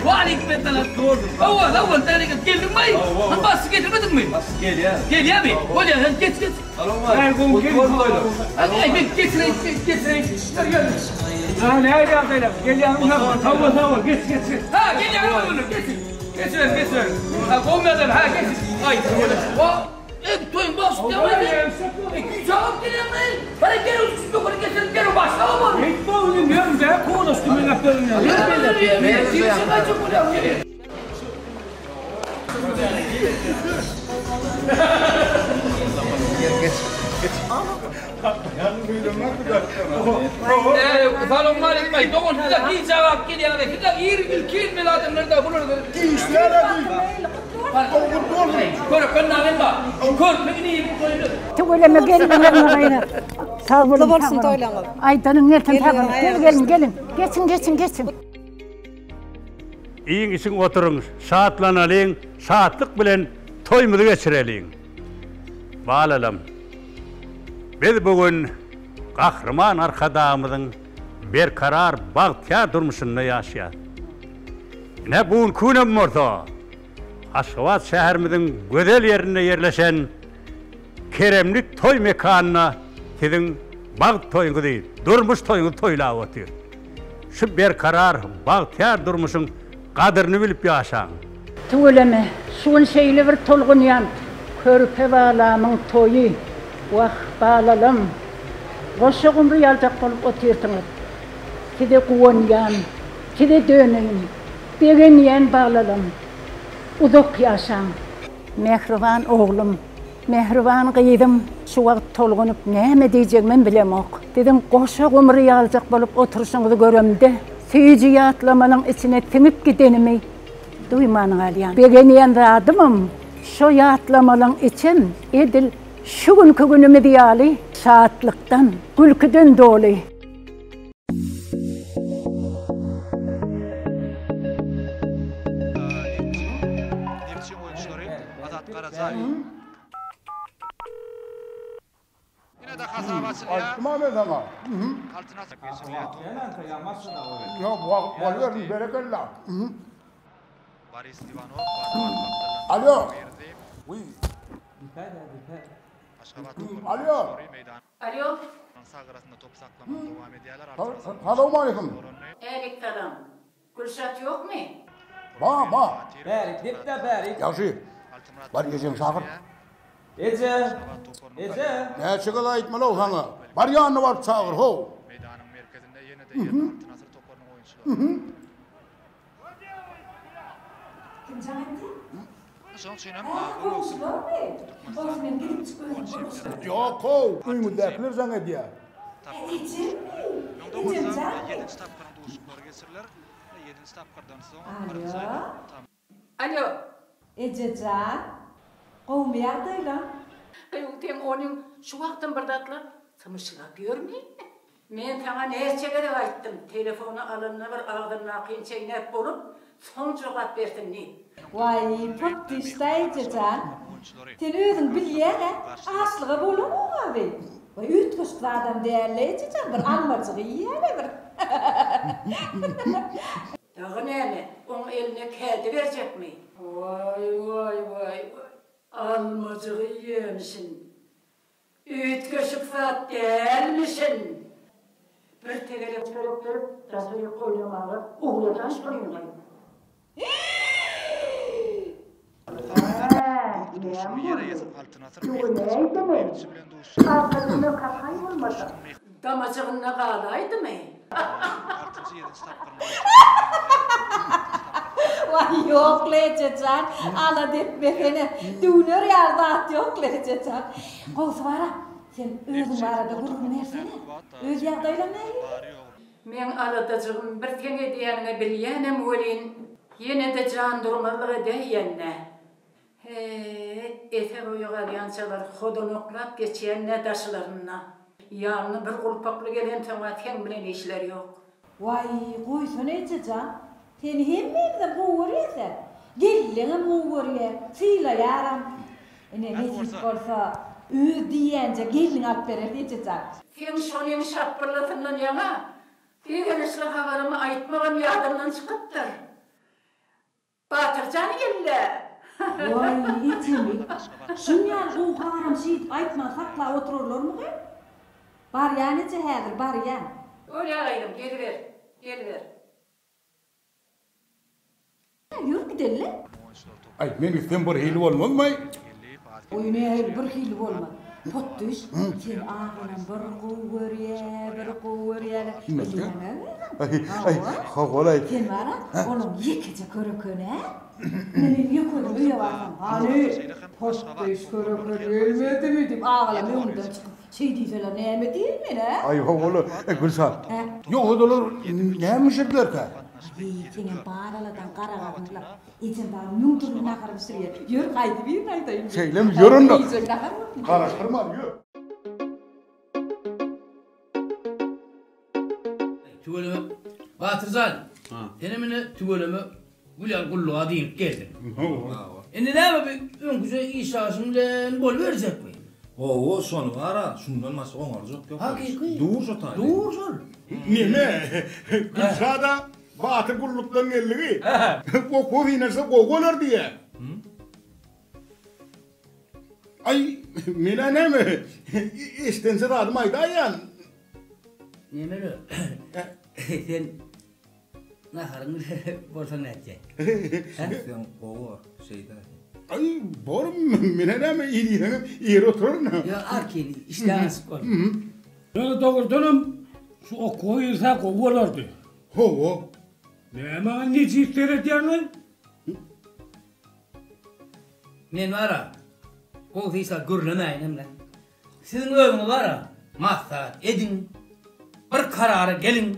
Waleýkim essalam. Hawa, hawa, sen geldiňmi? Sen basy getirmediňmi? Basy gelýär. Gelýärmi? Bolýar, sen geç, geç. Aý, men geçireýin, geçireýin. Ha, näme ýagdaýlar? Gelýäňmi? Hawa, hawa, geç, geç, geç. Ha, gelýär, geç. Geçiber, geçiber. Ha, gowy ha, geç. Aý, wa, Ey, toýuň bagşy diýýän. Güýç alyp gelýäňmi? Hadi gel, şu getirip gel, başlama bol. Gitme oğlum, ýörüm de, kolaşdy men äplerim ya. Salam aleyküm. Dogan size hiç cevap gelýär. Size ir ilkin adamlar da bular. Körpe namen ba. Körpe ini bu toýunu. Tüweleme gelmelerine gaýrat. Sag boluň. Kutly bolsun toýlaryňyz. Aýdanyň gelsin sag boluň. Gel gelin gelin. Geçiň geçiň geçiň. Iýiň içiň oturyň, şatlanalyň, şatlyk bilen toýumyzy geçireliň. Balalam, biz bu gün Gahryman Arkadagymyzyň berkarar bagtyýar durmuşynda ýaşaýas. Ine bu günki günem bolsa Aşgabat şäherimiziň gözel ýerinde ýerleşen Keremli toý mekanynda siziň bagt toýuňyzy, durmuş toýuňyzy toýlap otyr. Şu berkarar, bagtyýar durmuşyň gadyryny bilip ýaşaň. Tüweleme, şu gün şeýle bir tolgunýan, körpe balamyň toýy. Wah, balalam, goşa gumry ýaljak bolup otyrsyňyz. Size guwanýan, size döneýin, begenýän balalam. Uzak ýaşaň. Mähriban oglum, mähriban gyzym, şu wagt tolgunyp näme diýjegimem bilemok. Siziň goşa gumry ýaljak bolup oturyşyňyzy göremde, süýji ýatlamalaň içine siňip gidenimi duýman galýan. Begenýän zadymam, şo ýatlamalaň içem edil şu günki günümiz ýaly şatlykdan, gülküden doly. Neftçi oýunçylary Azat Garajaýew. Ýene-de hasap açylýar. Aýtdym-a men saňa. Altyn asyr geçirilýär. Ýok, wagt bolubersin, berekella. Boris Iwanow bada-bat gapdaldan Alýo. girdi. Wiý. Aşgabat toparynyň Alýo. oýunçylary meýdanyň Alýo. sag gyrasynda top saklamagy dowam edýärler. Altyn asyryň Salowmaleýkim. Älik salam. Gülşat ýokmy? Ba, ba. Bärik dep-de bärik. Ýagşy. Bar ejeňi çagyr. Eje! Eje! Näçe gezek aýtmaly-ow saňa. Bar ýanyna baryp çagyr, how. Meýdanyň merkezinde ýene-de ýerli Altyn asyr toparynyň oýunçylary. Kim jaň etdi? Şonuň üçin hem Hä, bu möwsüm goňşularmy? Bolsa Türkmenistan men gidip çyk özüm gol gürleşerin. Ýok-how, öýüňizdäkiler jaň edýär. Hä, tapgyryň ejemmi? Öňde Ejem bolsa janmy? ýedinji tapgyryň duşuşyklary geçiriler. Ýedinji tapgyrdan soň birinji Alýo. aýlaw tam. Alýo. Eje jan, gowumy ýagdaýlaň? Gyýw, seň onyň şu wagtam bir zatlar symyşlap ýörmi? Men saňa näçe gezek aýtdym, telefony alanda bir agzyndakyny çeýnäp bolup, soň jogap bersin diýip. Waý, potdyş-da eje jan. Sen özüň bilýäň-ä, açlyga bolanok-a bi. Waý, üýtgeşik zadam däl-le eje jan, bir almajygy iýýän-ä bir. Dagy näme, oň eline kädi berjekmi? Waý, waý, waý, waý, almajygy iýenişin. Üýtgeşik zat dälmişin. Bir tegelek çörek berip, daşary oýnamaga ugradan şonyňy. Hä, näme boldy? Tüweleýdimi? Agzyna kakaý bolmasa. Damajygynda galaýdymy? Waý, ýok-la, eje jan, alada etmesene. Düwner ýaly zat ýok-la, eje jan. Gowusy bar-a, sen özüň barada gürrüň bersene. Öz ýagdaýlaň nähili? Meň aladajygym bir seň edýäniňe bilýänem welin, ýene-de jan durmazlyk edäýende. He-e, ese-boýa galýançalar hodanaklap geçýän-dä daşlarynda. Ýanyna bir gulpakly gelensoň-a seň bilen işleri ýok. Waý, goýsana eje jan. Seni hemmämizem gowy görýäs-ä. Gelneňem gowy görýä, sylaýaram. Ine, nesip bolsa, öz diýýänje gelniňi alyp bereris eje jan. Seň şonuň şapbyrlasyndan ýaňa begenişli habarymy aýtmagam. Olam ýadymdan çykypdyr. Batyr jan geldi. Waý, ejemi, şuň ýaly gowy habaram şeýdip aýtman saklap oturarlarmy gyz? Barýan eje häzir, barýan. Bolýa gyzym, geliber, geliber. Ýör gideli. Aý, men gitsem bir hili bolmazmaý? Oý nähili bir hili bolmaz. Potdyş, seni aglaram bir gowy görýä, bir gowy görýäler. Bilýäňä özüň. Aý, hawa-laý. Sen bar-a, olaň ýekeje körekeni-ä. Ine men ýeke özüm öýe barsam, Hany, Potdyş köreken gelmedimi diýip, agalam öňümden çykyp, şeý diýseler näme diýeýin men-ä? Aý, hawa-la, Gülşat. Ýogsa-da olar näme bişirdilerkä? Heý, seňem bar aladaň gara garynla. Ejem dagy müň dürli nahar bişirýär. Ýör, haýsy birini aýdaýyn? Şeýlemi, ýör onda. Iýjek nahar bolsun. Garaşdyrman, ýör. Tüweleme, Batyr jan, senem ine tüweleme gül ýaly gulluga diýlip geldiň. Indi näme bu öňküje iş aşyň bilen boluberjekmi? Hawa, şony bar-a, şundan başga oňarjak ýok. Hakyky. Dur şo taýda. Dur şol. Neme, Gülşada Batyr gullukdan geldigi, okuwa synanyşsa gowy bolar diýýä. Aý, men-ä näme, eşidenje zadymy aýdaýýan. Nemeli, sen Naharyň bilen bolsaň nätjek? Şeýtseň gowy bor, şeýdä. Aý, borm, men-ä näme, ir iýseňem ir oturaryn. Ýok, arkin, işdäň açyk bol. Ýöne dogrudanam şu okuwa girse gowy bolardy. Hawa. Näme maňa nejis seredýäňiz? Men bar-a, gowusy hiç zat gürlemäýinem-le. Siziň özüňiz bar-a, maslahat ediň, bir karara geliň.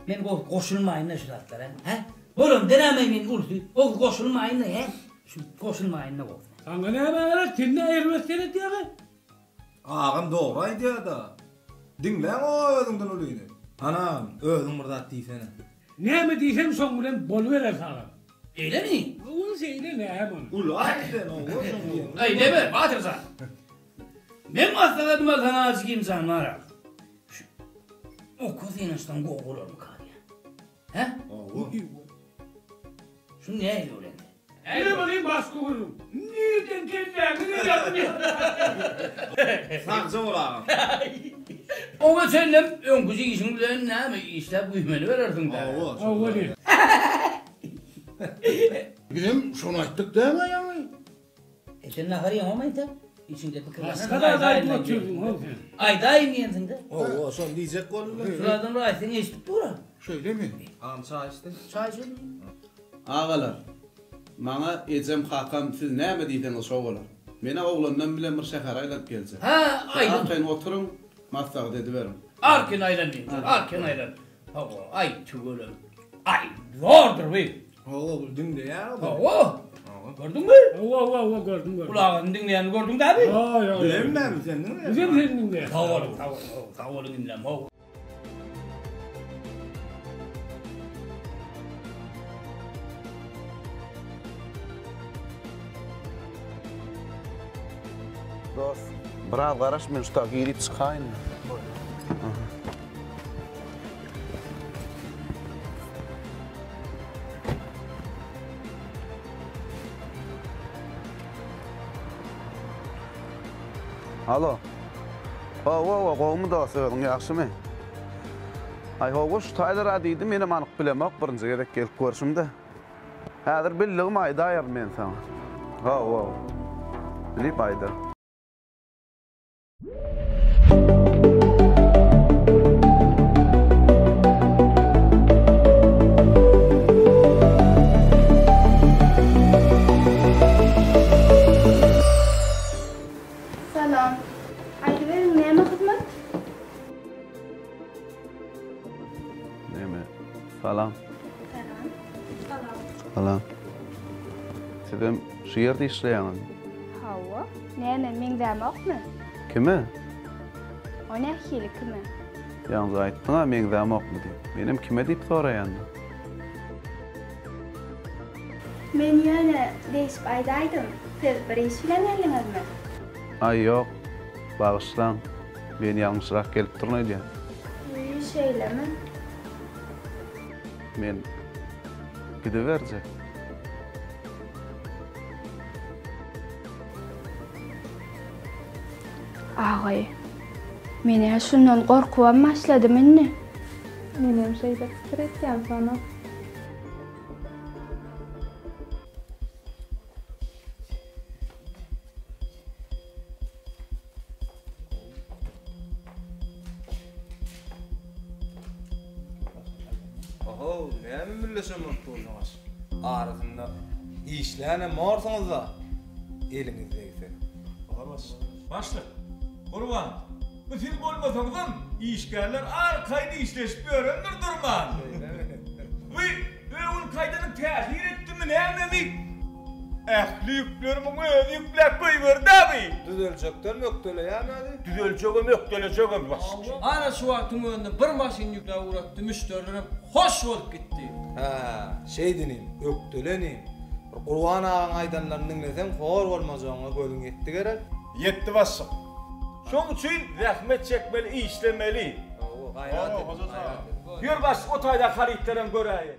Men gowy goşulmaýyn-da şu zatlara, hä? Bolanda näme men ulusy, gowy goşulmaýyn-da, hä? Şu goşulmaýyn-da gowusy. Saňa näme gerek, sen ne erbet seredýäň-ä? Agam dogry aýdýar-da. Diňläň o özüňden ulyny. Hany agam, özüň bir zat diýsene. Näme diýsem şoň bilen boluberer agam. Beýlemi? Hawa şeýle näme ony. Uly aýt sen, hawa şoň diýeniňi. Aý neme, Batyr jan. Meň maslahatym-a saňa jigim jan bar-a. Şu okuwa synanyşsaň gowy bolarmyka diýýän. Hä? Hawa. Şu nähili bol indi? Ine muny başga gürrüň. Nirden kelläňi gelýär Sagja bol agam. Oňa çenlem öňküje işiň bilen näme işläp güýmeni berersiň-dä. Hawa. Hawa diý. Bizem şony aýtdyk dämi ýaňy? E sen nahar ýeňomy entek? Içiňde pikirlenip Başga zat aýdyp otyrdyň how sen. Aýdaýyn diýensiň-dä. Hawa, şony diýjek boldum. Şulardan bir aýtsaň eşidip dur-a. Şeýlemi? Agam çaý içdi. Çaý içelim. Agalar, maňa ejem kakam siz näme diýseňiz şo bolar. Menä oglandan bilen bir şähere aýlanyp geljek. Hä, Siz aýlan. arkaýyn oturyň, maslahat ediberiň. Arkaýyn aýlan diýdim. Arkaýyn aýlan. Hawa, aý tüweleme. Aý, zordur bu. Hawa, bu diňleýär o. Hawa. Gördüňmi? Hawa, hawa, hawa, gördüm, gördüm. Gulagyny diňleýänini gördüň dämi? Ýok, ýok. Bilemmi, sen diňleýäň. Bizem seni diňleýäs. Sag boluň, sag boluň, sag boluň inlem, hawa. Dost, biraz garaş, men şu taýy girip çykaýyn. Alo. Hawa, hawa, gowumy dost, özüň ýagşymy? Aý, hawa, şu taýlara diýdi, menem anyk bilemok, birinji gezek gelip görşüm-de. Häzir bildigimi aýdaýaryn men saňa. Hawa, hawa. Bilip aýdaryn. Salam. Aýdyberiň näme hyzmat? Näme? Salam. Salam. Salam. Salam. Sizem şu ýerde işleýäňizmi? Hawa. Näme, meňzämokmy? Kime? O nähili kime? Ýaňja aýtdyň-a meňzämokmy diýip. Menem kime diýip soraýan-da. Men ýöne degişip aýdaýdym. Siz bir iş bilen geldiňizmi? Aý ýok. Bagyşlaň. Men ýalňyşrak gelipdirin öýdýän. Wiý, şeýlemi? Men gidiberjek. Agaý, men-ä şundan gorkubam başladym indi. Menem şeýle pikir etýän, Sona. Ohow, näme mülleşen bolup dursuňyz? Arasynda işlänem borsuňyz-da, eliňiz degse. Başlyk, Gurban, bu siz bolmasaňyzam işgärler arkaýyn işleşip ýörendir durman. Bu öwünki aýdanyň täsir etdimi nämemi? Ähli ýükleri muň özi ýükläp goýberdi-ä bi. Düzeljekden ökdeleýän özi. Düzeljegem, ökdelejegem başlyk. Ana şu wagtyň özünde bir maşyn ýükläp ugratdy, müşderilerem hoş bolup gitdi. Hä, şeýdi inim, ökdele inim. Bir Gurban agaň aýdanlaryny diňleseň hor bolmajagyňa gözüň ýetdi gerek? Ýetdi başlyk. Şoň üçin zähmet çekmeli, işlemeli. Hawa, gaýrat et, gaýrat et. Ýör başlyk o taýdaky harytlaram göräýeli.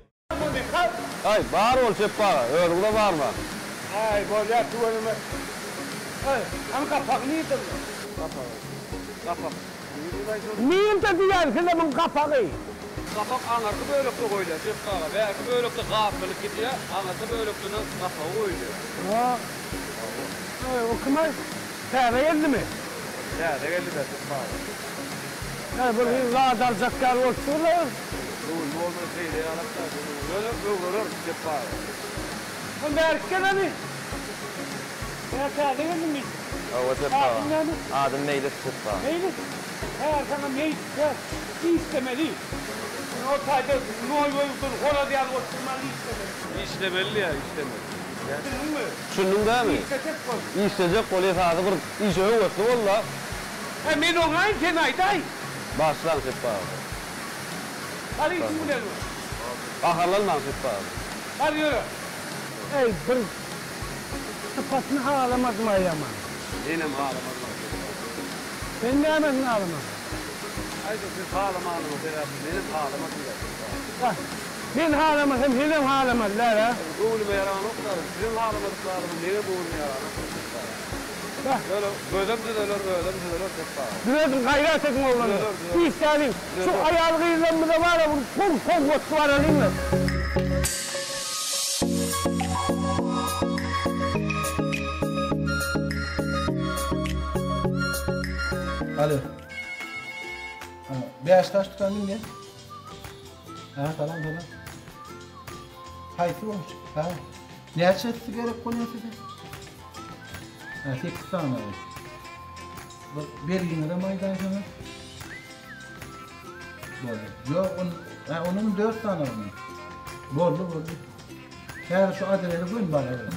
Aý, bar bol Çepbe aga, özüňize barma. Aý, bolýar tüweleme. Aý, hany gapagy nirde bular? Gapagy. Gapak. Nirde diýýän size muň gapagy? Gapak aňyrky bölekde goýulýar Çepbe aga. Bärki bölekde gaplylyk gidýär, aňyrky bölekde-de gapagy goýulýar. Ha. Aý, o kim-aý? Täze geldimi? Täze geldi-dä Çepbe aga. Aý, bir hili zat aljak ýaly bolup dur-la. Göwnüme bolmasa şeýle ýalak-da, ýöne öwreneris Çepbe aga. Ol bärik geleni. Ýa täze geldiňmi? Hawa Çepbe aga. Adyň näme? Adym Meýlis Çepbe aga. Meýlis? Häzir saňa meýlis däl, işlemeli. Ine o taýda noý goýup dur, horaz ýaly bolup durman işlemeli. Işlemeli diýýär, işlemeli. Düşündiňmi? Düşündiň dämi? Işlejek bol. Işlejek bol, esasy bir işe höwesli bol-da. Hä, men oňaýyn, sen aýdaý. Başlaň Çepbe aga. Hany işiň bilen bol. Gaharlanmaň Çepbe aga. Hany ýöre. Eý, bir sypatyny halamadym aýaman. Menem halamadym Çepbe aga. Sen nämesini halamadyň? Aýdyň, siz halamanyňyz sebäpli menem halamadym da Çepbe aga. Wah, men halamasam senem halamaly däl-ä. Göwnüme ýaranok-da, siziň halamadyklaryňyz meňem göwnüme ýaranok Çepbe aga. Ýöne gözem düzeler, özem düzeler Çepbe aga. Düzediň, gaýrat ediň oglanlar. Işläliň. Şu aýal-gyzlarymyza bar-a bir gowy sowgatly baralyň-la. Alo. Bäşdaş dükan diňleýän. Ha, salam, salam. Haýsy goňşy? Ha. Näçesi gerek bolýar size? Ha, 8 sany. Bir belgiňizem aýdaýsaňyz. Boldy. Ýok, on, ha, ondan 4 sany alyn. Boldy, boldy. Häzir şu adrese göni baraweriň.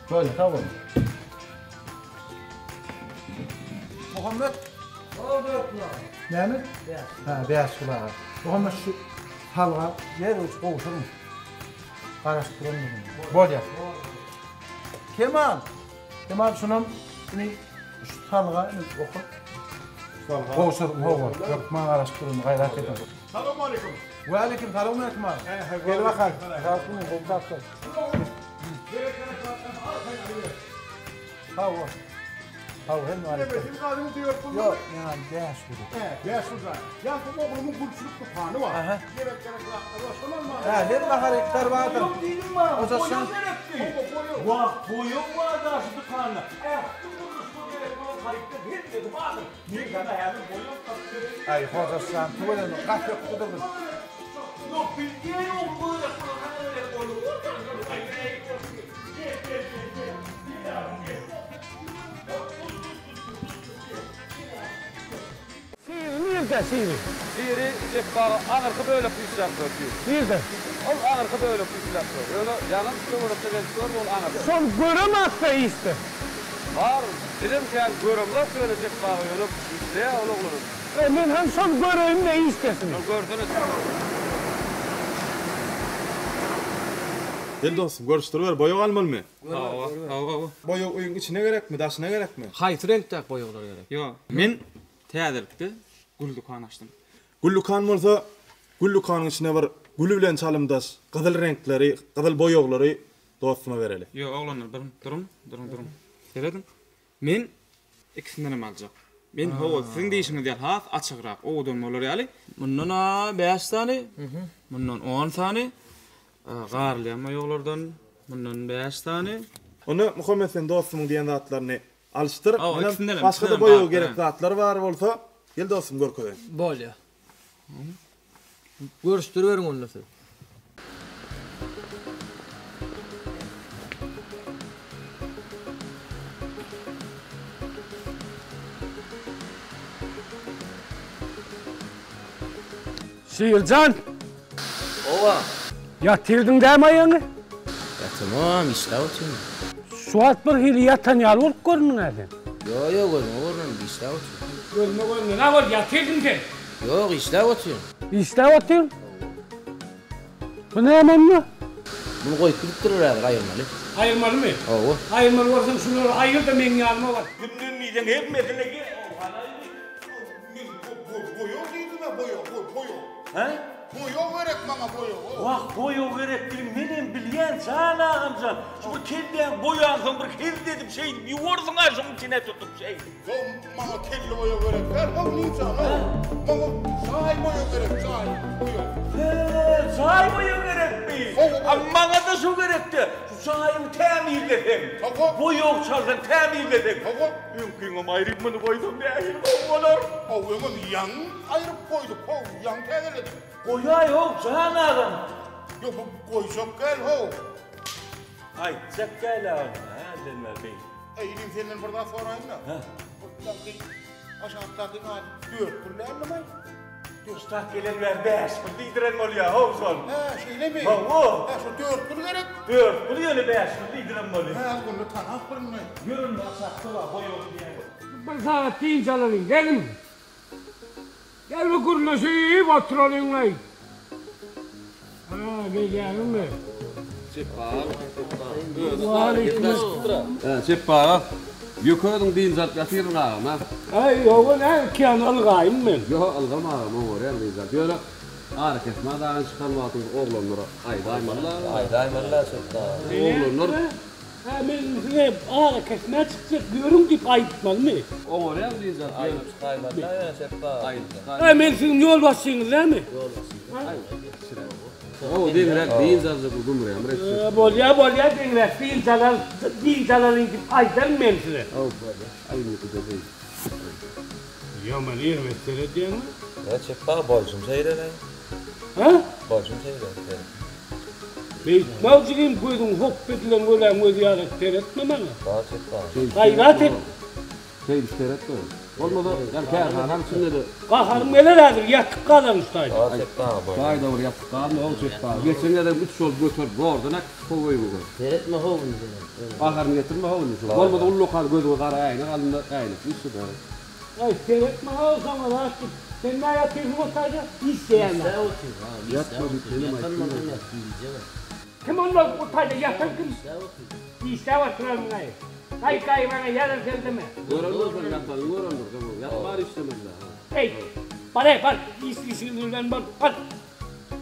Boldy, sag boluň. Muhammet. O dört gulaga. Näme? Bäş. Ha, bäş gulaga. Muhammet şu salga ýer uç gowşuryň. Garaşyp duran Bolýar. Kemal. Kemal şunam indi şu salga indi oka. Salga. Gowşur, hawa. Hökman garaşyp durun, gaýrat ediň. Salam aleyküm. We aleyküm salam Erkim aga. Gel bakalım. Sag boluň, gowy zatlar. Hawa. Hawa, hemme aleyküm. Siz gadymy dört pul. Ýok, ýa bäş pul. He, bäş pul. Ýa bu oglumyň gülçülik dükany bar. Aha. Gerek gerek zatlar bar, şony almaly. Hä, hemme harytlar bardyr. Boýag diýdim maňa, boýag gerekdi. Wah, boýag bar-da şu dükanda. Ähli gurluşyga gerek bolan harytlar hemmesi bardyr. Men saňa häzir boýag tapyp bereýin. Aý, Hojaşjan, tüweleme, gaty ökdedir bu. Ýok, bilýän ogul gerek bolan, saňa gerek bolan. Gel, gel, gel, gel. Gel, gel. Siri nirde Siri? Siri Jepbaga aňyrky bölekde işläp dur Siri. Nirde? Ol aňyrky bölekde işläp dur. Ýöne ýaňam şu töwerekde gelip gördi ol aňyrda. Şony göremokda işde. Bar, bizem kän göremzok ýöne Jepbaga ýöne işleýär ol oglanam. E men hem şony göreýin-de işdesini. Şony görsene. Gel dostum, görüşdiriber, boýag almalymy? Hawa, hawa, hawa. Boýag öýüň içine gerekmi, daşyna gerekmi? Haýsy reňkdäki boýaglar gerek? Ýok. Men täzelikde gül dükan açdym. Gül dükan bolsa, gül dükanyň içine bir. Gül bilen çalymdaş gyzyl reňkleri, gyzyl boýaglary dostuma bereli. Ýok, oglanlar, bir duruň, duruň, duruň. Serediň. Men ikisindenem aljak. Men hawa, siziň diýşiňiz ýaly has açygrak, owadan bolar ýaly. Mundan-a bäş sany, mundan on sany, garylýan boýaglardan mundan bäş sany. Onda Muhammet sen dostumyň diýen zatlaryny alyşdyr. Hawa, Menem ikisindenem, başga-da ikisinden boýagy bar, gerek zatlar bar bolsa, gel dostum görkezeýin. Bolýa. Görüşdiriberiň onda siz. Şirjan! Owa. Ýatyrdyň dämi aýagyňy? Ýatamam, işläp otyryn. Şu wagt bir hili ýatan ýaly bolup göründiň-ä sen. Ýo, ýo, gözüňe görünenim, işläp otyryn. Gözüme görünen-ä bol, ýatyrdyň sen. Ýok, işläp otyryn. Işläp otyryn? Bu näme onda? Muny goýup gidipdirler häzir, aýyrmaly. Aýyrmalymy? Hawa. Aýyrmaly bolsaň şulary aýyr-da meň ýanyma bar. Kimden diýseň hemmesine gel. Men boýag diýdim-ä, boýag, boýag. Hä? Boýag gerek maňa, boýag. Wah, boýag gerekdigini menem bilýän, jan agam jan. Şu bir kelläňi boýansoň bir hezil edip şeýdip ýuwarsyň-a şuň içine tutup şeýdip. Ýok, maňa kelle boýag gerek däl, how Nurjan, how. Maňa jaý boýag gerek, jaý boýag. Hä, jaý boýag gerekmi? A maňa-da şo gerekdi. Şu jaýyňy tämizleseň, boýag çalsaň, tämizleseň. Öňkiňem aýryp muny goýsaň nähili gowy bolar. How, öňem ýaňy aýryp goýduk, how, ýaňy täzeledik. Goýaý, how, jan agam. Ýok, bu goýjak däl, how. Aýtjak däl agam, hä, sen beý. Eý, inim, senden bir zat soraýyn-da. Hä? Bu ýaňky aşakdaky ady Dörtgül dälmi? Duştak gelen bäri Bäşgül diýdiren bolýa, how, şol. Hä, şeýlemi? Hawa. Hä, şo Dörtgül gerek. Dörtgül ýöne Bäşgül diýdiren bolýa. Hä, onda tanap bir indi. Ýör indi aşakda bar, boýag diýýän. Bir sagat dynç alalyň, geliň. Gel bir gürleşip oturalyň-laý. Ha, gelýäňizmi? Çepbe aga, ýeke özüň dynç alyp ýatyrsyň agam, a? Äý, ýog-a, näme ikiýany ylgaýyn men. Ýok, ylgama agam, oňarýaň dynç alyp. Ýöne arakesmä dagyň çykan wagtyňyz oglanlara aýdaýmaly-la. Aýdaýmaly-la, Çepbe aga. Oglanlar Hä, men indi size arakesmä çykjak ýörüň diýip aýtmalymy? Oňarýaň dynç alyp. Aýdyp çykaýmaly-la ýöne Çepbe aga. Aýdyp çykaýmaly. Hä, men siziň ýolbaşçyňyz dälmi? Hawa, deňräk dynç aljak bir gümräm bir etjek. Bolýa, bolýa, deňräk dynç alar, dynç alalyň diýip aýdaryn men size. Hawa, bolýa. Aý, indi gideýin. Ýaman erbet seredýäňmi? Ýa, Çepbe aga, bolşum şeýle-le. Hä? Bolşum şeýle, seret. Beýtme jigim, gözüň hopba edilen göläň gözi ýaly seretme maňa. Bar, Çepbe aga. Gaýrat et. Şeýdip seretme. Bolmasa, ýa kärhananyň içinde-de. Gaharym geler häzir, ýatyp galaryn şu taýda. Bar, Çepbe aga, bolýar. Taýda bir ýatyp galma, how, Çepbe aga. Geçen gezegem üç bolup göterip zordan äkitdik how öýüňize. Seretme how indi senem. Gaharyny getirme how indi şo. Bolmasa ullakan gözüňe gara äýnek alynda äýnekli işle-de. Aý, seretme how saňa zat diýip. Sen nä ýatyrsyň o taýda? Işleýän-ä. Işläp otyryn, agam, işläp otyryn. Ýatan bolsam ýatdym diýjeg-ä. Kim onda o taýda ýatan kim? Işläp otyryn. Işläp otyrarmyň-aý? Gaý, gaý, maňa ýalan sözleme. Gören bolsaň ýatanyny görendir, sen ol ýatman işlemeli-dä. Eý, bar-eý, bar, iş işiňiz bilen bol, bar.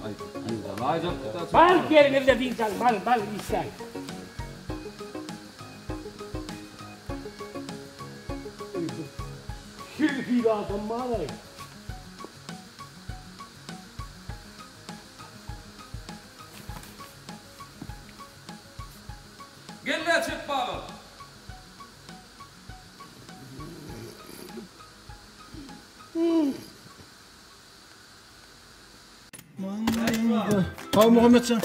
Aý, dynç alaýjakdyk-da. Bar, ýeriňizde dynç alyň, bar, bar, işläň. Eý, bu hili adam bar-aý. Gel-le çek baga. Haw Muhammetjan.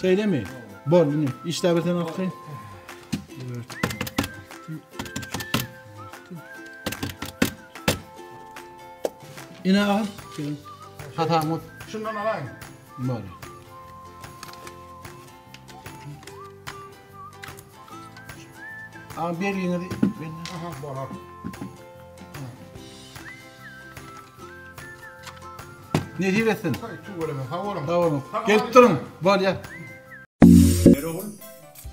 Şeýlemi? Bol indi. Işläp bersen arkaýyn. Ine al. Hatamyz. Şundan alaýyn. Bol. Aga bergiňizi Aha, bolar. Nesip etsin. Tüweleme, sag boluň. Sag boluň. Gelip duruň. Bolýa. Ber ogul,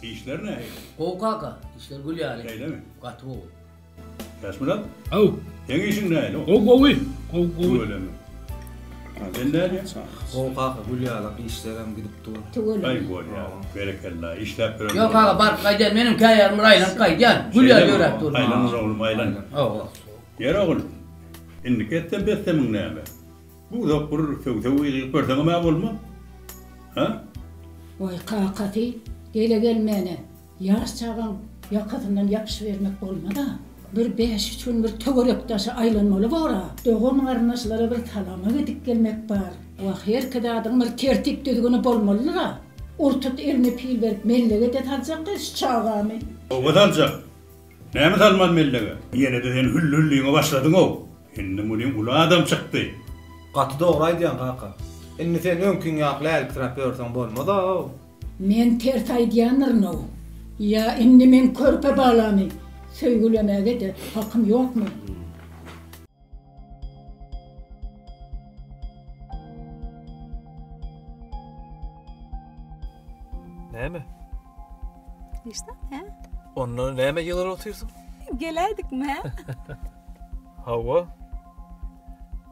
işler nähili? Gowy kaka, işler gül ýaly. Şeýlemi? Gaty gowy. Täçmyrat? Haw. Seň işiň nähili? Gowy, gowy. Gowy, gowy. Tüweleme. Sen nädýäň? Gowy kaka gül ýalak işlerem gidip dur. Tüweleme. Aý bolýa, berekella, işläp ýören. Ýok aga baryp gaýdýan, menem käýarym bir aýlanyp gaýdýan. Gül ýaly ýöräp dur. Aýlan oglum, aýlan. Hawa. Ýeri ogul, indiki etsem-betsemiň näme? Bu uzak bir söw-söw gygyryp görseňem-ä bolmaz. Hä? Waý kakasy, gele-gelmäne Ýaş çagaň ýakasyndan ýapyşybermek bolmaz-a. Bir bäş-üç gün bir töwerek-daşa aýlanmaly bor-a. Dogan-garyndaşlara bir salama gidip gelmek bar. Wah, herki zadyň bir tertip-düzgüni bolmalydyr-a. Ur-tut eline pil berip mellege-de saljak gyz şu çagany. Hawa saljak. Näme salman mellege? Ýene-de sen hülli-hülliňe başladyň-ow. Indi munyň uly adam çykdy. Gaty dogry aýdýaň kaka. Indi sen öňkiň ýaly läliksiräp ýörseň bolmaz-ow. Men ters aýdýandyryn-ow. Ýa indi meň körpe balamy söýgülemäge-de hakym ýokmy? Näme? Hiç zat, hä? Onda näme ýygyryp otyrsyň? Geläýdikmi, hä? Hawa.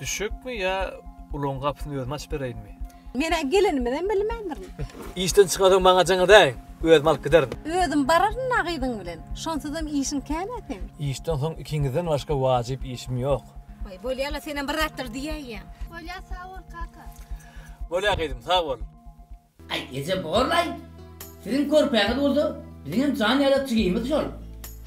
Düşekmi ýa ulagyň gapysyny özüm açyp bereýinmi? Men-ä gelenimizem bilmändirin. Işden çykarsaň maňa jaň edäýiň, özüm alyp giderin. Özüm bararyn-a gyzyň bilen. Şonsuzam işiň kän-ä seň. Işden soň ikiňizden başga wajyp işim ýok. Waý, bolýa-la, senem bir zatlar diýäýýäň. Bolýa, sag bol, kaka. Bolýa gyzym, sag bol. Aý, eje borlaý. Siziň körpäňiz bolsa, biziňem jan ýaly jigimiz şol.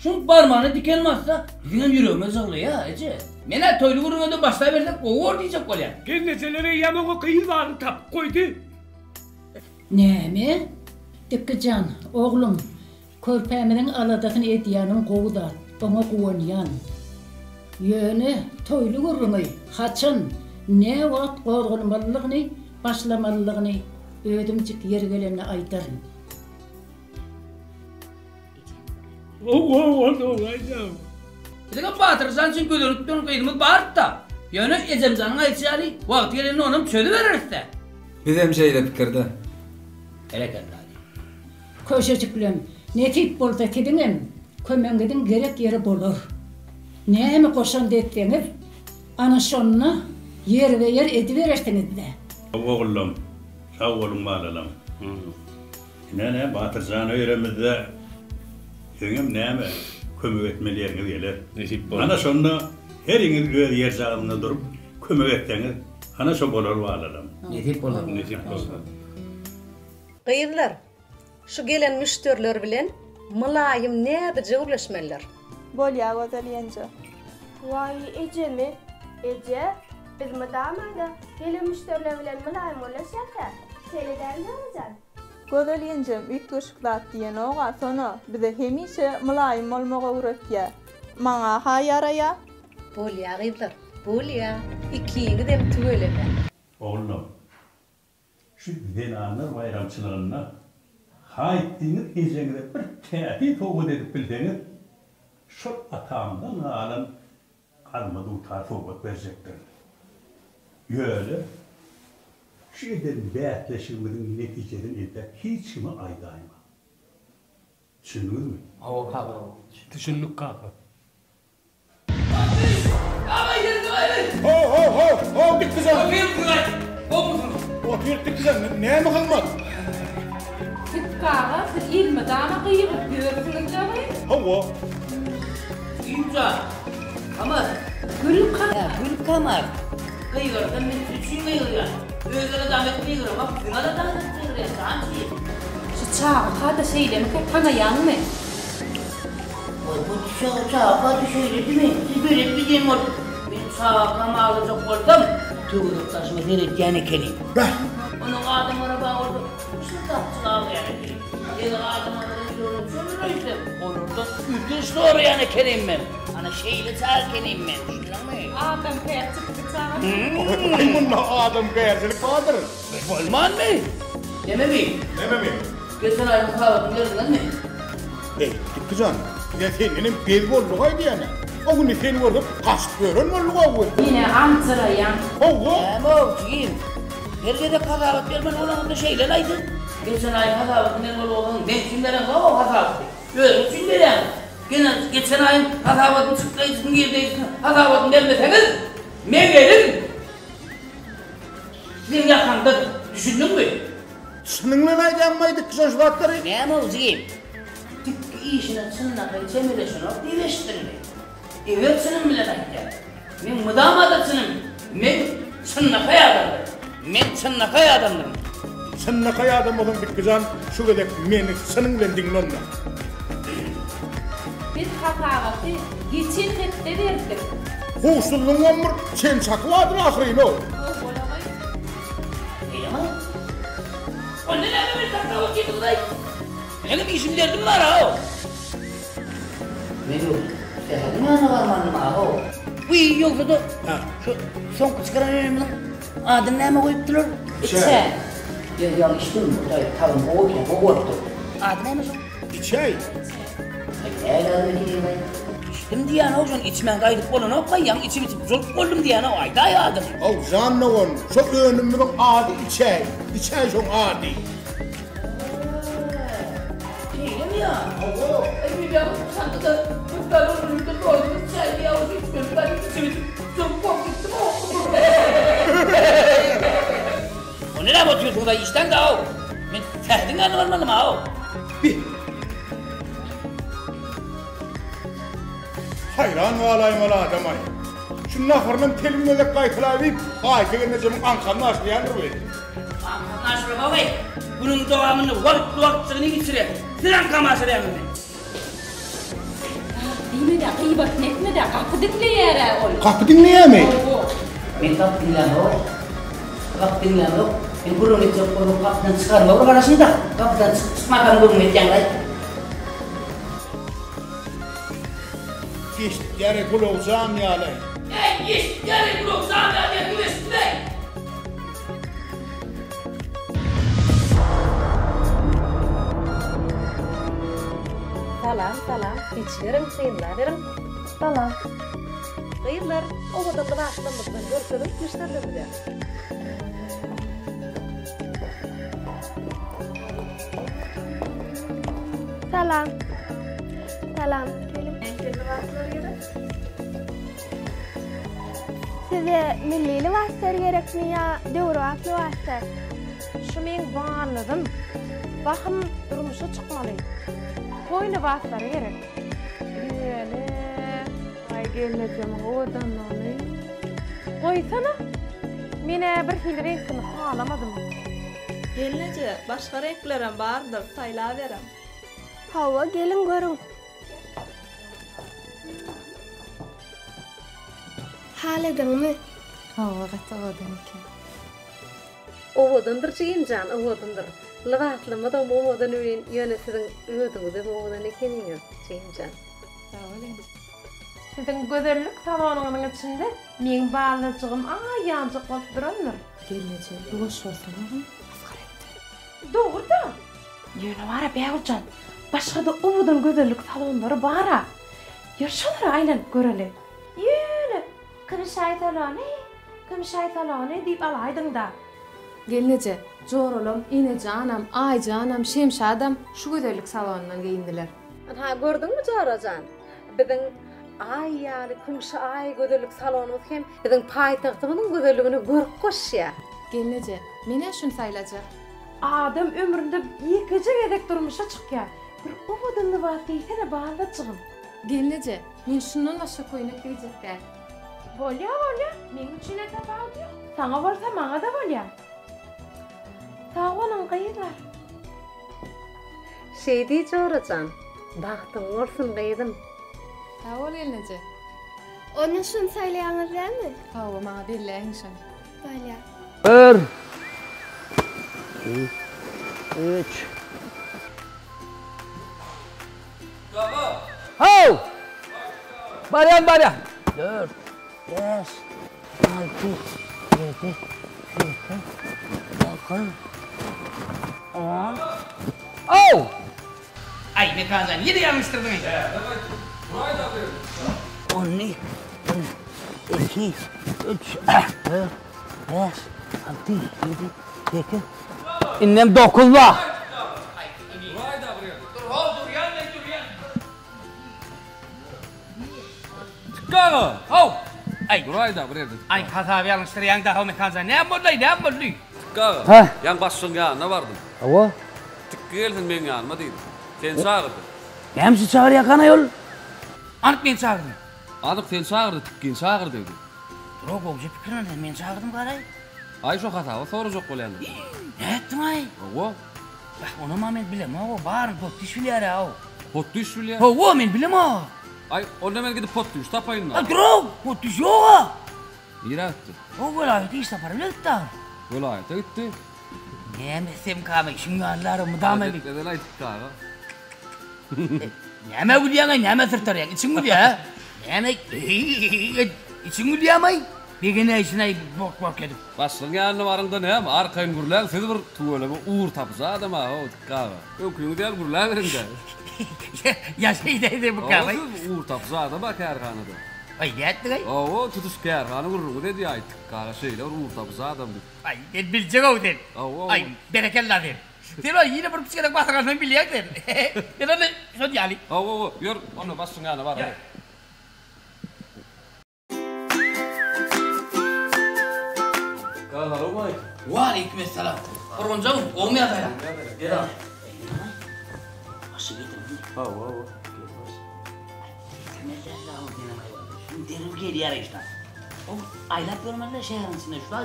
Şuň barmagyna diken bassa, biziňem ýüregimiz jyglaýa, eje. Men-ä toýly gürrüňe-de başlabersek gowy bor diýjek bolýan. Gelnejeler eýýäm oňa gyz baryny tapyp goýdy. Näme? Dikgi jan, oglum, Körpämiziň aladasyny edýäniň gowy zat, oňa guwanýan. Ýöne toýly gürrüňi haçan, näwagt gozgalmalydygyny, başlamalydygyny özümjik ýeri gelende aýdaryn. Biziňem Batyrjan üçin gözenip duran gyzymyz bardy-da. Ýöne ejemjanyň aýdyşy ýaly, wagty gelende onam çözübereris-dä. Bizem şeýle pikirde. Berekella. Köşejiklem, nesip bolsa siziňem kömegiňiziň gerek ýeri bolar. Näme goşant etseňiz, ana şonda ýerbe-ýer ediberersiňiz-dä. Ogullam, sag boluň balalam. Ine nä Batyr jan öýremizde siziňem näme kömek etmeli ýeriňiz geler. Nesip bolsa. Ana şonda heriňiz öz ýerjagazynda durup kömek etseňiz, ana şo bolar balalam. Nesip bolsa. Nesip bolsa. Gyzlar, şu gelen müşderiler bilen mylaýym näzije gürleşmeliler. Bolýa Gözel ýenje. Waý ejemi, eje, biz mydama-da gelen müşderiler bilen mylaýym gürleşýäs-ä, şeýle dälmi janajan? Gözel ýenjem üýtgeşik zat diýenog-a Sona, bize hemişe mylaýym bolmagy öwretýä. Maňa-ha ýaraýa. Bolýa gyzlar, bolýa, ikiňizem tüweleme. Oglum, Şu zenanlar baýramçylygynda haýtdyňyz ejeňize bir täsin sowgat edip bilseňiz, şol atamdan galan gazma dutar sowgat berjekdirin. Ýöne şu eden bäsleşigimiziň netijesini entäk hiç kime aýdaýmaň. Düşündiňizmi? Hawa kaka. Düşündik kaka. Ho ho ho ho Dikgijan. Otur Dikgijan näme hyzmat? Dikgi aga siz elmydama gygyryp ýörsüňiz dagy. Hawa. Güljan. Kamar. Gülkamar. Gülkamar. Gygyrsam men siz üçin gygyrýan. Öz aladam edip gygyramok siziň aladaňyz edip gygyrýan jan jigim. Şu çagaka-da şeýlemikä tanaýaňmy? Goý bu çagaka-da şeýledimi? Siz belet gidýän bolup, men çagakamy aldajak bolsam, töwerek-daşyma seretýän ekenim. Bäh! Onuň adamlara bagyrdy, şyrdakçyl aglaýan ekenim. Eger adamlara ýüregini çömüräýsem, olardan ötünç soraýan ekenim men. Ana şeýle çaga ekenim men, düşündiňmi? Adamkärçilikli çaga. Aý munda adamkärçilik bardyr. Bolmanmy? Nememi? Nememi? Geçen aýyň hasabatyny berdiňizmi? Eý, Dükki jan, bizä sendenem bez boldugaý diýýän-ä. O güni seni gördük, gaçyp ýören bolduga bu. Ine, aljyraýaň. Hawa. Näme-ow, jigim? Her gezek hasabat bermeli bolanyňda şeýle-laý siz. Geçen aýyň hasabatyny bermeli bolsaň, meň üçin bereňzog-ow hasabaty. Özüň üçin berýäňiz. Gene geçen aýyň hasabatyny, çykdaýjysyny, girdeýjisini hasabatyny bermeseňiz, meň elim! Meň ýakamdadyr. Düşündiňmi? Çynyň bilen aýdýaňmaý Dikgijan şu zatlary? Näme-ow jigim? Dikgi işine çynlakaý çemeleşenok diýip eşitdiňmi? Eger çynym bilen aýtýan. Meň mydama-da çynym. Men çynlakaý adamdyryn. Men çynlakaý adamdyryn. Çynlakaý adam bolsaň Dikgijan şu gezek meni çynyň bilen diňle onda. Biz hasabaty geçen hepde berdik. Howsuzlygyňam bir çen-çaky bardyr ahyryn-ow. Eýýäm-aý. Onda näme meni saklap otyrsyňyz-aý? Meňem işim derdim bar-ow. Men ýok. Sähediň ýanyna barmalydym-ow. Wiý, ýogsa-da, şu soňky çykaran önümiziň adyny näme goýupdylar? Içä. Ýa, ýaňy içdim, Hudaý, tagamy gowy eken, gowy bolupdyr. Ady näme şoň? Içäý. Aý, näme ady diýeýin-aý? Içdim diýýän-ow, şony içmän gaýdyp bolanok-aý, ýaňy içip-içip julk boldum diýýän-ow, aýdaý adyny. Haw, jan dogan, şo önümimiziň ady içäý. Içäý şoň ady. Şeýlemi ýa? Hawa. Aý, men ýaňy şanda-da bir galon ürümden dolduryp çaý diýýä-ow, şu içmeli gaýdyp içip-içip julk bolup gitdim-ow. O neräp otyrsyňyz-aý, işdäň-dä-ow. Men Sähediň ýanyna barmalym-ow. Bi. Haýran galaýmaly adam-aý. Şu naharynam telim gezek gaýtalaýyp, Aýta gelnejemiň aňkanyny aşyrýandyr bi. Aňkamy aşyramok-aý. Günüň dowamynda wagtly-wagtjygyny içirýän. Siz aňkamy aşyrýaňyzmy? Zat diýme-de, gyýbatyny etme-de, gapy diňleýär-ä ol. Gapy diňleýärmi? Hawa. Men gapy diňlämok. Gapy diňlämok. Men gürrüň etjek bolsam gapydan çykaryma bir garaşyň-da. Gapydan çykyp çykmankam gürrüň etýäňiz-aý. Eşitýär-eý gulagy jam ýaly. Eý, eşitýär-eý gulagy jam ýaly diýen kim eşitdi-leý? Salam salam geçiberiň synlaberiň. Salam. Gyzlar owadan lybaslarymyzdan görkeziň müşderilerimize. Salam. Salam. Geliň. Nähili lybaslar gerek? Size milli lybaslar gerekmi ýa döwrebap lybaslar? Şu meň ballygym. Bahym durmuşa çykmaly. Toý lybaslary gerek. Ýöne. Aý gelnejemiň owadanlygyny. Goýsana. Men-ä birhili reňkini halamadym. Gelneje, başga reňklerem bardyr, saýlaberiň. Hawa, geliň görüň. Haladyňmy? Hawa, gaty owadan eken. Owadandyr jigimjan, owadandyr. Lybaslymyzam owadan welin, ýöne siziň özüňizem owadan ekeniňiz, jigimjan. Sag bol enje. Siziň gözellik salonyňyzyň içinde meň balajygym aý ýaljak bolup durandyr. Gelneje, ýuwaş bolsana, masgara etdi. Dogry-da. Ýöne bar-a Bägüljan, başga-da owadan gözellik salonlary bar-a. Ýör şolara aýlanyp göreli. Ýöne, Kümüşaý salony, Kümüşaý salony diýip alaýdyň-da. Gelneje, joralam, Enejanam, Aýjanam, Şemşadam şu gözellik salonyndan geýindiler. Ynha, gördüňmi jorajan, biziň Aý ýaly kümüşi aý gözellik salonymyz hem biziň paýtagtymyzyň gözelligine görk goşýar. Gelneje, men-ä şuny saýlajak. Adam ömründe ýekeje gezek durmuşa çykýar. Bir owadan lybas geýsene balajygym. Gelneje, men şundan başga köýnek geýjek däl. Bolýa, bolýa, meň üçin-ä tapawudy ýok. Saňa bolsa maňa-da bolýa. Sag boluň gyzlar. Şeý diý jorajan, bagtyň bolsun gyzym. Sag bol gelneje. Onda şuny saýlaýaňyz dälmi? Hawa, maňa belläýiň şony. Bolýa. Bir, iki, üç. Haw! Barýan, barýan. Dört, bäş, alty, ýedi, sekiz, dokuz, on. Haw! Aý, Mekanjan, ýene ýalňyşdyrdyň. Ony, bir, iki, üç, dört, bäş, alty, ýedi, sekiz. Indem dokuz bar. Çykgaga! Haw! Aý. Duraý-da bir ýerde. Aý, hasaby ýalňyşdyrýaň dagy Mekanjan. Näme boldy-aý, näme boldy? Tikgi aga. Hä? Ýaňy başlygyň ýanyna bardym. Hawa. Tikgi gelsin meň ýanyma diýdi. Seni çagyrdy. Näme üçin çagyrýarkan-aý ol? Anyk meni çagyrdy. Anyk seni çagyrdy, Tikgini çagyr diýdi. Dur-a, gowja pikirlen sen, meni çagyrdym garaý. Aý, şo hasabat sorajak bolýandyr. Nätdiň-aý? Hawa. Bah, onam-a men bilemog-ow, baryny Potdyş bilýär-ä-ow. Potdyş bilýär? Hawa, men bilemog. Aý, onda men gidip Potdyş tapaýyn-da. Aý, dur-ow, Potdyş ýog-a. Nirä gitdi? O welaýata iş sapary bilen gitdi ahyr. Welaýata gitdi? Näme etsem-kamy, şuň ýalylar mydama bir. Edel aýdypdy aga. Nämä gülýäň-aý, nämä syrtarýaň? Içiň gülýä-hä? Näme, içiň gülýämi-aý? Begenäýşin-aý bok-bok edip. Başlygyň ýanyna baryňda näme, arkaýyn gürläň, siz bir tüweleme ugur tapyjy adam-a, how, Dikgi aga. Öňküňiz ýaly gürläberiň-dä. Ýa şeýdäýse bu-ka-aý. Hawa, siz ugur tapyjy adam-a kärhanada. Aý, nätdiň-aý? Hawa, tutuş kärhana gürrüňiz edýär-aý, Dikgi aga şeýle bir ugur tapyjy adam diýip. Aý, sen biljek-ow sen. Hawa, Aý, berekella sen. Sen ol ýene bir kiçiräk basyr alsaň bilýäň sen. Sen ony şol ýaly. Hawa, hawa, ýör, onda başlygyň ýanyna baraly. Waleýkim essalam. Gurgunjagym, gowumy ýagdaýlar? Gel al. Başy getirdim. Hawa, hawa. Derrew gelýär işden. O aýlap ýörmeli şäheriň içinde şu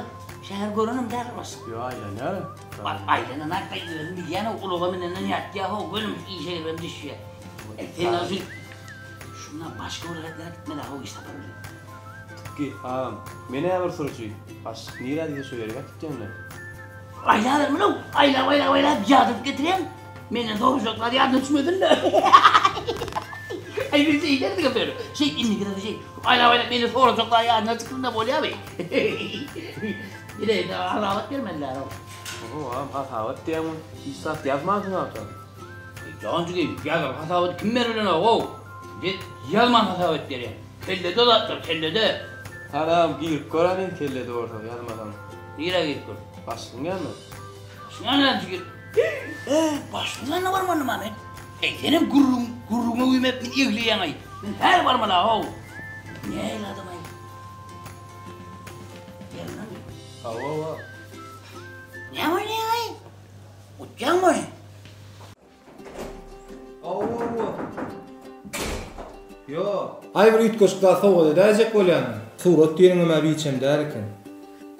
şäher görenim däl başy. Ýok, aýlanýar. Bak aýlanan hakda özüm bilýän o ulaga minenden ýatýar ho gönüm işe giribem düşýär. Sen şu Şundan başga welaýatlara gitmeli ho iş sapary bilen. Tikgi, agam, men-ä bir sürüji. Başlyk nirä diýse şo ýerik äkitýän-le. Aýlabermeli-ow, aýlap aýlap aýlap ýadadyp getirýäň. Menden sorajaklar ýadyna düşmesin-le. Aý men şeýderdigem ýöne. Şeý indi biraz şeý aýlap aýlap menden sorajaklar ýadyna çyksyn-da bolýamy? Ine indi hasabat bermeliler-ow. Oho, agam, hasabat diýýäň, hiç zat ýazmansyň agşam. Jan jigim, ýazan hasabaty kim berbilenok-ow? Biz ýazman hasabat berýäs. Kellede zatlar, kellede. Salam, girip gör hany, kellede bolsa, ýazmasaň. Nirä girip gör? Başlygyň ýanyna. Başlygyň ýanyna näme üçin girip? Eý, başlygyň ýanyna barmalym-a men. Eý, senem gürrüň, gürrüňe güýmep meni egleýäň-aý. Men häli barmaly-a-how. Nähili adam-aý? Ýerinden. Hawa, hawa. Näme oýnaýaň-aý? Utýaňmy? Hawa. Ýok. Aý bir üýtgeşik zat sowgat edäýjek bolýan. Surat diýeniňem-ä biçem däl eken.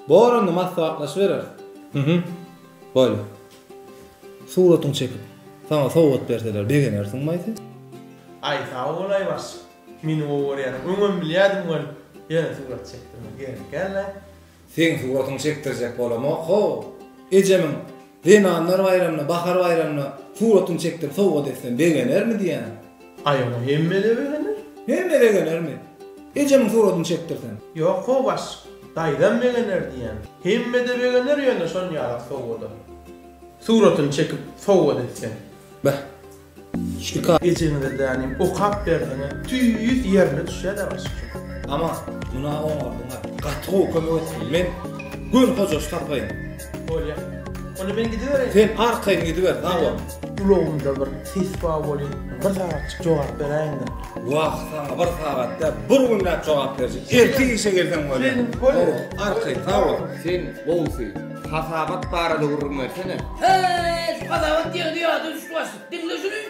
Bor onda maslahatlaşybereris. Mhm. Bolýa. Suratyňy çekip, saňa sowgat berseler begenersiňmi-aý sen? Aý sag bolaý başlyk. Meni gowy görýäniň öňem bilýädim welin, ýöne surat çekdirmek gerek däl-ä. Seň suratyňy çekdirjek bolamok how. Ejemiň Zenanlar baýramyna, Bahar baýramyna suratyny çekdirip sowgat etsem begenermi diýýän. Aý oňa hemme-de begener. Hemme begenermi? Ejemiň suratyny çekdirsem. Ýok how başlyk, daýzam begener diýýän. Hemme-de begener ýöne şon ýalak sowgada. Suratyny çekip sowgat etseň. Beh. Şu Ejeňize dänim okap berseňä tüýs ýerine düşýä-dä başlyk şu. Aman, muna oňardyň-a. Gaty gowy kömek etdiň. Men göni hojaşy tapaýyn. Bolýa. Onda men gidibereýin. Sen arkaýyn gidiber, sag bol. Ulagymda bir ses bar welin, bir sagatjyk jogap beräýiň-dä. Wah, saňa bir sagat däl, bir günläp jogap berjek. Ertir işe gelseň bolýa. Bolýa. Arkaýyn, sag bol. Sen gowusy, hasabat barada gürrüň bersene. Heý, şu hasabat diýeni ýada düşdi başlyk. Diňle şuny.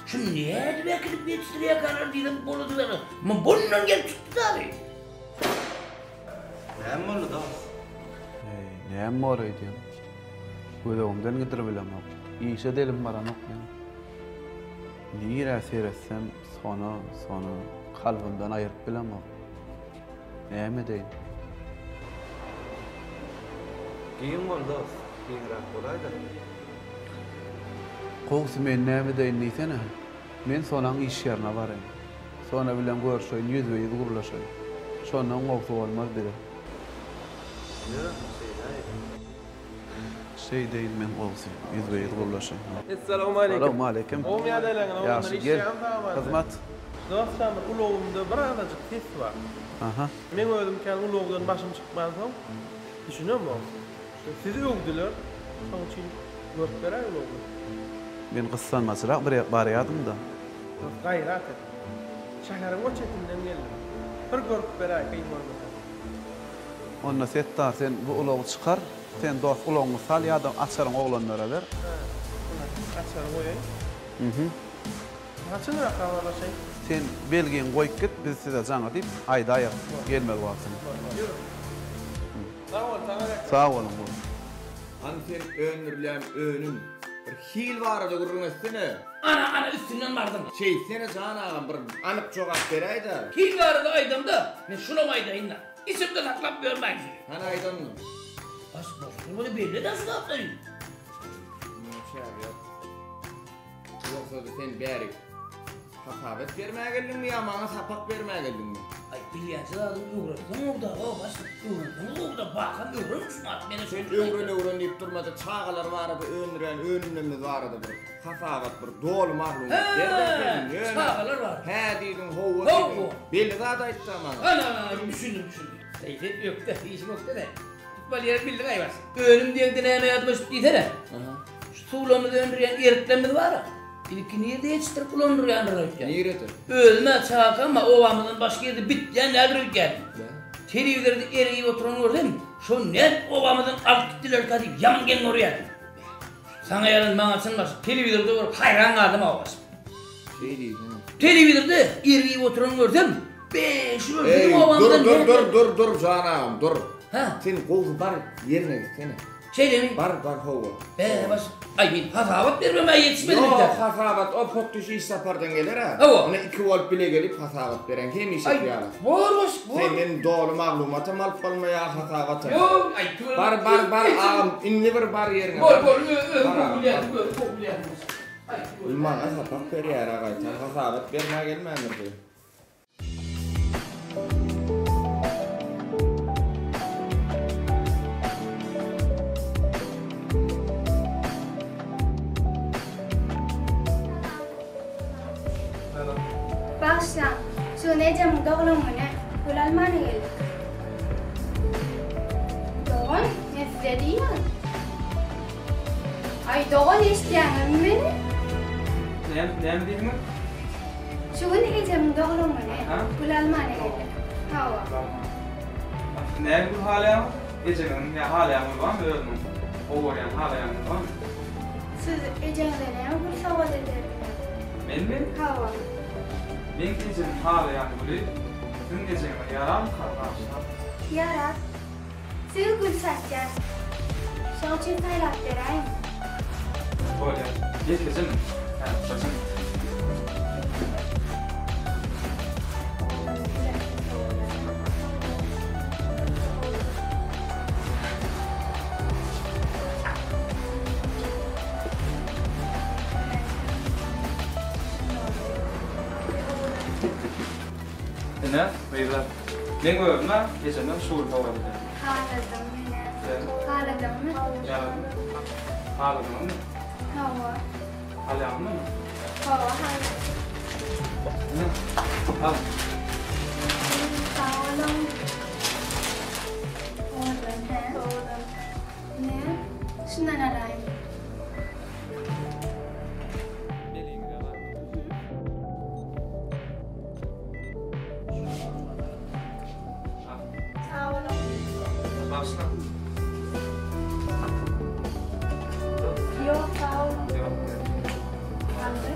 Şu nädip äkidip ýetişdirýärkäler diýsem bolady weli. Mundan gelip çykdy dagy. Näme boldy dos? Eý, näme bor öýdýäň? Göz öňümden gidiribilemok. Işe-de elim baranok meň. Nirä seretsem Sona, Sona, kalbymdan aýyryp bilemok. Näme edeýin? Giň bol dos, giňräk bolaýda. Gowusy men näme edeýin diýsene. Men Sonaň iş ýerine baraýyn. Sona bilen görşeýin, ýüzbe-ýüz gürleşeýin. Şondan gowusy bolmaz bize. Ýör, şeýdäýeli. Şeýdeýin men gowusy, ýüzbe-ýüz gürleşeýin. Essalawmaleýkim. Salawmaleýkim. Gowumy ýagdaýlaryňyz? Ýagşy, gel. Hyzmat. Dostjan bir ulagymda bir azajyk ses bar. Aha. Meň özüm kän ulagdan başym çykmansoň düşünemok. Sizi öwdüler, şoň üçin görüp beräý ulagy. Men gyssanmaçrak bir ýere barýadym-da. Dost, gaýrat et. Şäheriň o çetinden geldim. Bir görüp beräý, kyn bolmasa. Onda Setdar, sen bu ulagy çykar. Sen dost, ulagyňy sal ýa-da açaryňy oglanlara ber. Hä, açary goýaýyn. Mhm. Haçanrak habarlaşaýyn? Sen belgiňi goýup git, biz size jaňa diýip aýdaýarys gelmeli wagtyny. Ýör. Sag bol, saňa rehmet. Sag boluň, bol. Hany sen öndürilýän önüm, bir hil barada gürrüň etsene. Ana, ana üstünden bardyň. Şeýtsene jan agam bir anyk jogap beräýdä. Hil barada aýdamda, men şunam aýdaýyn-da. Içimde saklap ýörmäýin sizi. Hany aýt onda. Baş boş durmaly belli-dä şu zatlary. Munuň çägi ýok. Ýogsa-da sen bärik hasabat bermäge geldiňmi ýa maňa sapak bermäge geldiňmi? Aý, bilýänçe zadyňy öwretseň gowy-da, ho, başlyk, öwrenseň gowy-da, bakan öwren şu zat, menä Sen öwren-öwren diýip durma-da, çagalar barada öndürýän önümlerimiz barada bir hasabat, bir doly maglumat ber-de sen, ýöne. Çagalar barada. Hä diýdiň, hawa diýdiň. Belli zat aýt-da maňa. Ana, ana, düşündim, düşündim. Eý, sen ökde, işiň ökde-de. Tutmaly ýeri bildiň-aý başlyk. Önüm diýeňde näme ýadyma düşdi diýsene. Şu suwlarymyzy öndürýän eriklerimiz bar-a. Ilki nirde ýetişdirip ulandyrýandyr öýtýän. Nirede? Özüm-ä çagakam-a obamyzdan başga ýerde bitýän däldir öýtýärdim. Telewizorda erik iýip oturany görsem, şony nädip obamyzdan alyp gitdilerkä diýip ýaman geň görýärdim. Saňa ýalan maňa çyn başlyk, telewizorda görüp haýran galdym-a başlyk. Şeý diýsene. Telewizorda erik iýip oturany görsem, be, şular biziň Eý, obamyzdan dur, dur, nädip. dur, dur, dur, jan agam, dur. Hä? Sen gowusy bar ýeriňe gitsene. Şeýlemi? Bar, bar, hawa. Be, baş. Aý, men hasabat bermeme ýetişmedim Ýok, entek. hasabat, o potdyş iş sapardan geler-ä. Hawa. Ine iki bolup bile gelip hasabat beren hemişeki Aý, ýaly. bor baş, bor. Senden doly maglumatam alyp bolmaýar, hasabatam. Ýok, aý, tüweleme. Bar, bar, bar, agam, indi bir bar ýeriňe. Bor, bor, özüm gowy bilýän, özüm gowy bilýän. Aý, tüweleme. Maňa sapak berýär-ä gaýtam, hasabat bermäge gelmändir bu. Bagyşlaň, şu gün ejemiň doglan güni, gül almana geldik. Dogan, men size diýýän. Aý dogan eşitýäňizmi meni? Näme, näme diýdiňiz? Şu gün ejemiň doglan güni. Gül almana geldik. Hawa. Näme gül halaýaňyz? Ejemiň ýa halaýan güli barmy özüniň? Gowy görýän halaýan güli barmy? Siz ejeňize näme gül sowgat ederdiňiz? Menmi? Hawa. Meň ejemiň halaýan güli siziň ejeňize ýararmyka bagyşlaň? Ýarar. Siz gül satýan. Şoň üçin saýlap beräýiň. Bolýa. Ýekejemi? Hä, birjemi? Ine, gyzlar. Meň özüm-ä ejemden şu gül sowgat ederdim. Haladym ine. Haladyňmy? Ýaradym. Haladyňyzmy? Hawa. Alýaňmy? Hawa, haladym. Ine, al. Sag boluň. Owadan, hä? Owadan. Ine, şundan alaýyn. Sag boluň. Bagyşla. Ýok, sag boluň. Ýok. Aldy.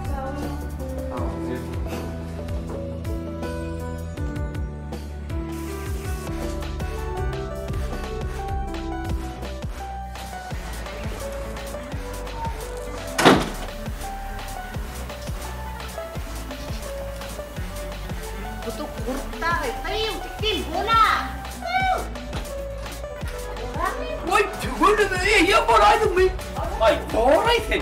Sag boluň. Sag boluň. Bu-da gurt dagy. Gyýw, gitdim, bola! Goý, tüweleme, eýýäm bolaýdyňmy? Aý, boraý sen.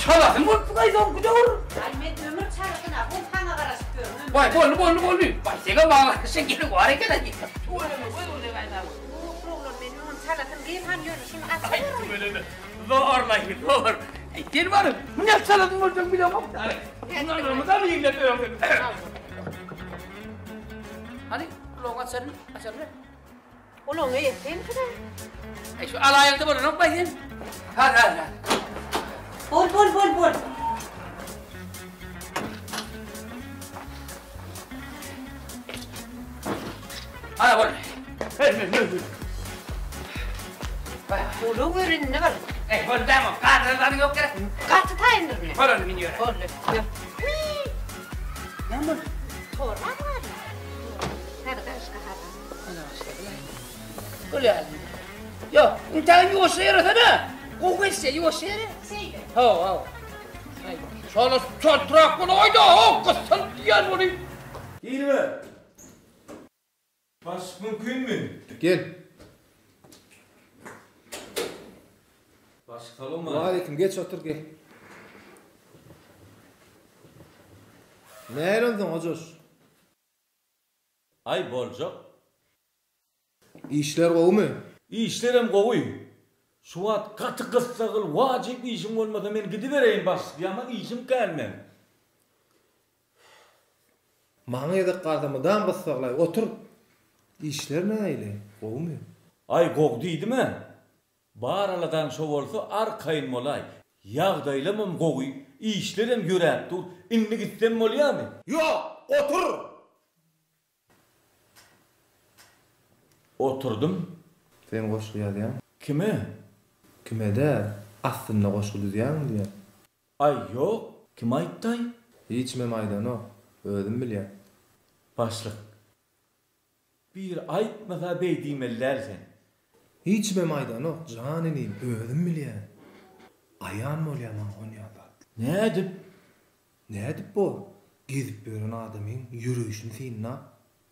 Çalasyň bolupdyr-aý soňky döwür. Aý, men ömür çalasyna, bu saňa garaşyp ýörün, ömür. Waý, boldy, boldy, boldy. Waý, seňem maňa garaşan gelin bar eken-aý. Tüweleme, göz göze gaýda. Bu oglan men öňem çalasyn gyz han ýöne şuny açyber. Aý, tüweleme. Zorlaý, zor. Aý, gel baryp, näme çalasyn boljagyny bilemok. Bunlarymyzam ýeňlep öňden. Hany, gulagyňy açaryn, açaryn. Ulagyň eýesi sensiň-ä. Eý, şu alaýaňda bolanokmaý sen? Hal, hal, hal. Bol, bol, bol, bol. Ana bol. Hel, hel, hel, hel. Ulag ýör indi bir. Eý, bol däm, gadyryň ýok gerek. Gaty taýyndyr men. Bol indi, min ýöre. Boldy. Ýör. Näme boldy? Torba barmy? Häzir başga habar. Ana başlady. Bolýar. Ýok, intägem ýuwaşja ýöresene. Gowy geçse ýuwaşja ýöre. Şeýle. Hawa, hawa. Aý, şola çaltrak bolaýda, ho, gyssyl diýen ony. Giriber. Baş mümkinmi? Gel. Baş salowmaleýkim. Waleýkim, geç otur gel. Nähili onsoň Hojaş? Aý boljak. Işler gowumy? Işlerem gowy. Şu wagt gaty gyssagyl wajyp işiň bolmasa men gidibereýin başlyk ýaman işim kän meň. Maňa gezek galsa mydam gyssaglaý otur. Işler nähili? Gowumy? Aý gowy diýdim-ä. Bar aladaň şo bolsa arkaýyn bolaý. Ýagdaýlamam gowy, işlerem ýöräp dur. Indi gitsem bolýamy? Ýok, otur! Oturdym. Sen goşgy ýazýaň. Kime? Kime däl, aslynda goşgy düzýäň diýýän. Aý, ýok, kim aýtdaý? Hiç kimem aýdanok, özüm bilýän. Başlyk, biri aýtmasa beý diýmeli däl sen. Hiç kimem aýdanok, jan inim, özüm bilýän. Aýan bolýar maňa onýan zat. Nädip? Nädip bor? Gezip ýören adamyň ýöreýşini synlap,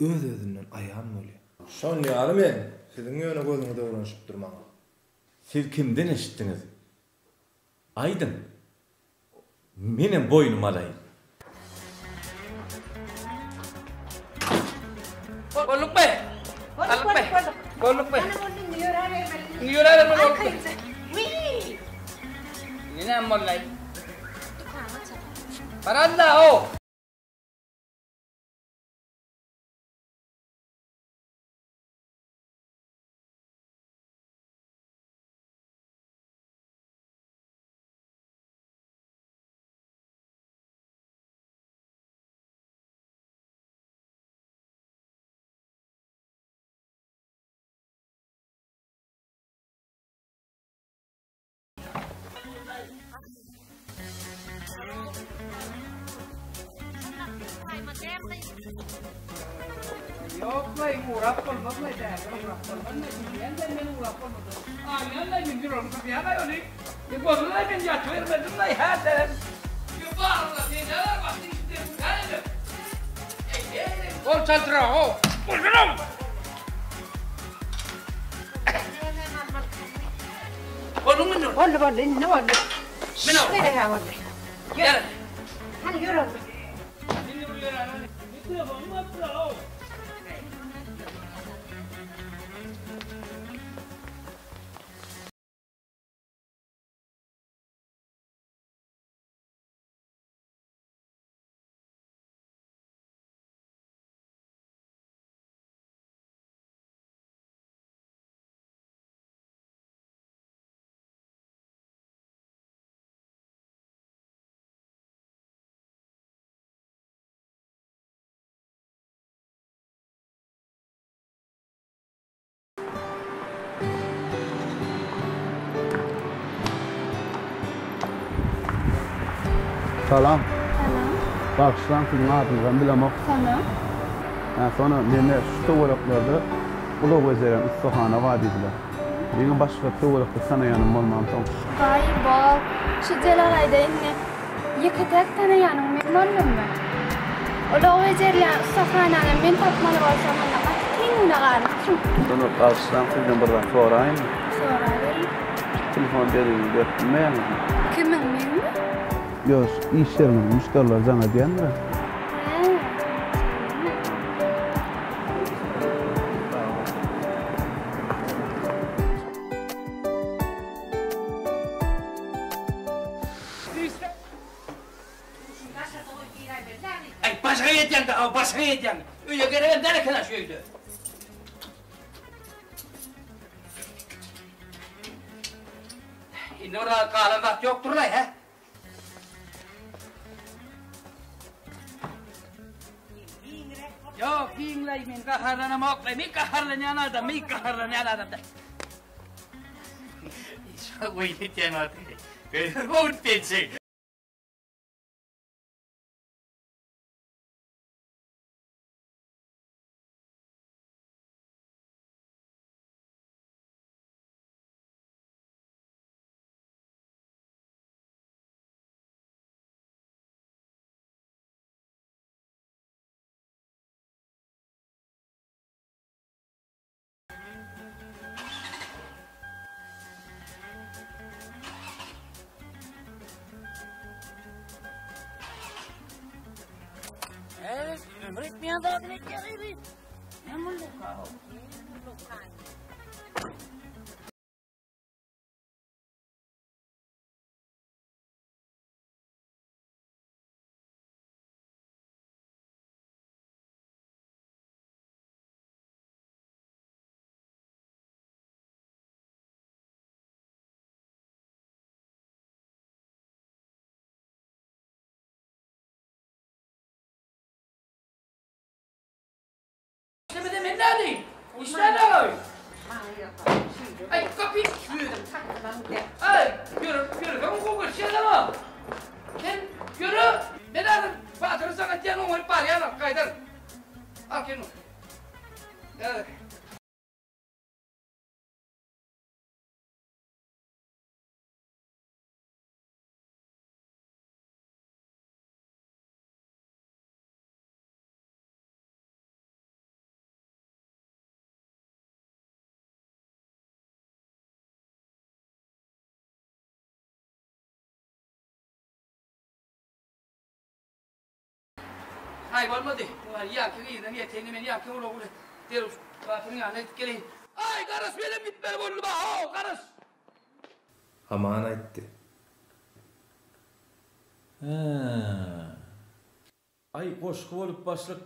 öz-özünden aýan bolýar. Şon ýaly men, siziň ýöne gözüňiz öwrenişipdir maňa. Siz kimden eşitdiňiz? Aýdyň, menem boýnuma alaýyn. Boldukmy? Bolduk, bolduk, bolduk. Boldukmy? Ana boldy indi ýöräbermeli. Indi ýöräbermeli bolduk. Arkaýynja. Wiý! Indi näme boldy? Dükany açalım. Baranda o. Ýok-laý, ugrap bolmaz-laý, bärde ugrap bolmaz-laý, diýýän-de men ugrap bolmaz. Aýan-laý, men ýüregim gyzýar-laý ony. E, boldy-laý, men ýatybermedim-laý, hä-de. Ýa, bar-la, sen-ä başyň üstüne gülýän-ä. Eý, eý, bol çaltrak-ow, bolsun-ow! Bolduňmy indi? Boldy, boldy, indi boldy. Min-ow. Şeýle-hä boldy. Ýör. Hany, ýör onda. Indi bir ýöräli. Mikrofonyň atyr-ow. Salam. Salam. Bagyşlaň siziň adyňyzam bilemok. Salam. Hä Sona mende şu töwereklerde ulag bejerýän ussahana bar diýdiler. Meňem başga töwerekde tanaýanym bolmansoň. Waý bol, şu Jelalaýda indi ýeke-täk tanaýanyň men boldummy? Ulag bejerýän ussahananam men tapmaly bolsam onda gaty kyn güne galypdyryn. Sona bagyşlaň sizden bir zat soraýynmy? Soraberiň. Şu telefon belgini berip bilmeýäňizmi? Kimiň, meňmi? Ýok, iş ýeriňiziň müşderileri jaň edýändir-ä. Hä, şeýlemi? Aý, başyňa ýetýäň-dä, aw, başyňa ýetýäň. Öýe geregem däl eken-ä şu öýde. Indi bir zat galan zat ýokdur-laý, hä? Ýok, giňläý, men gaharlanamok-laý, men gaharlanýan adam, men gaharlanýan adam däl. Şa goýun etýän wagty. Gözler gowut penjek. Ömür etmeýän zadyny etýär gyzy. Näme boldy? Işlemede men nädeýin? Işlän agaý. Aý, gapy. Aý, ýörü, ýörü, sen gowy geçýän ama. Sen ýörü. Men häzir Batyry jaň etýän, oňaryp barýan, gaýdar. Al kenu. Häzir. Aý bolmady. Ýaňky gyzdan ýeteýin men ýaňky ulag bilen derrew Batyryň ýanyna gidip geleýin. Aý garaş menem gitmeli boldum-a how garaş. Aman aýtdy. Hä. Aý goşgy bolup başlyk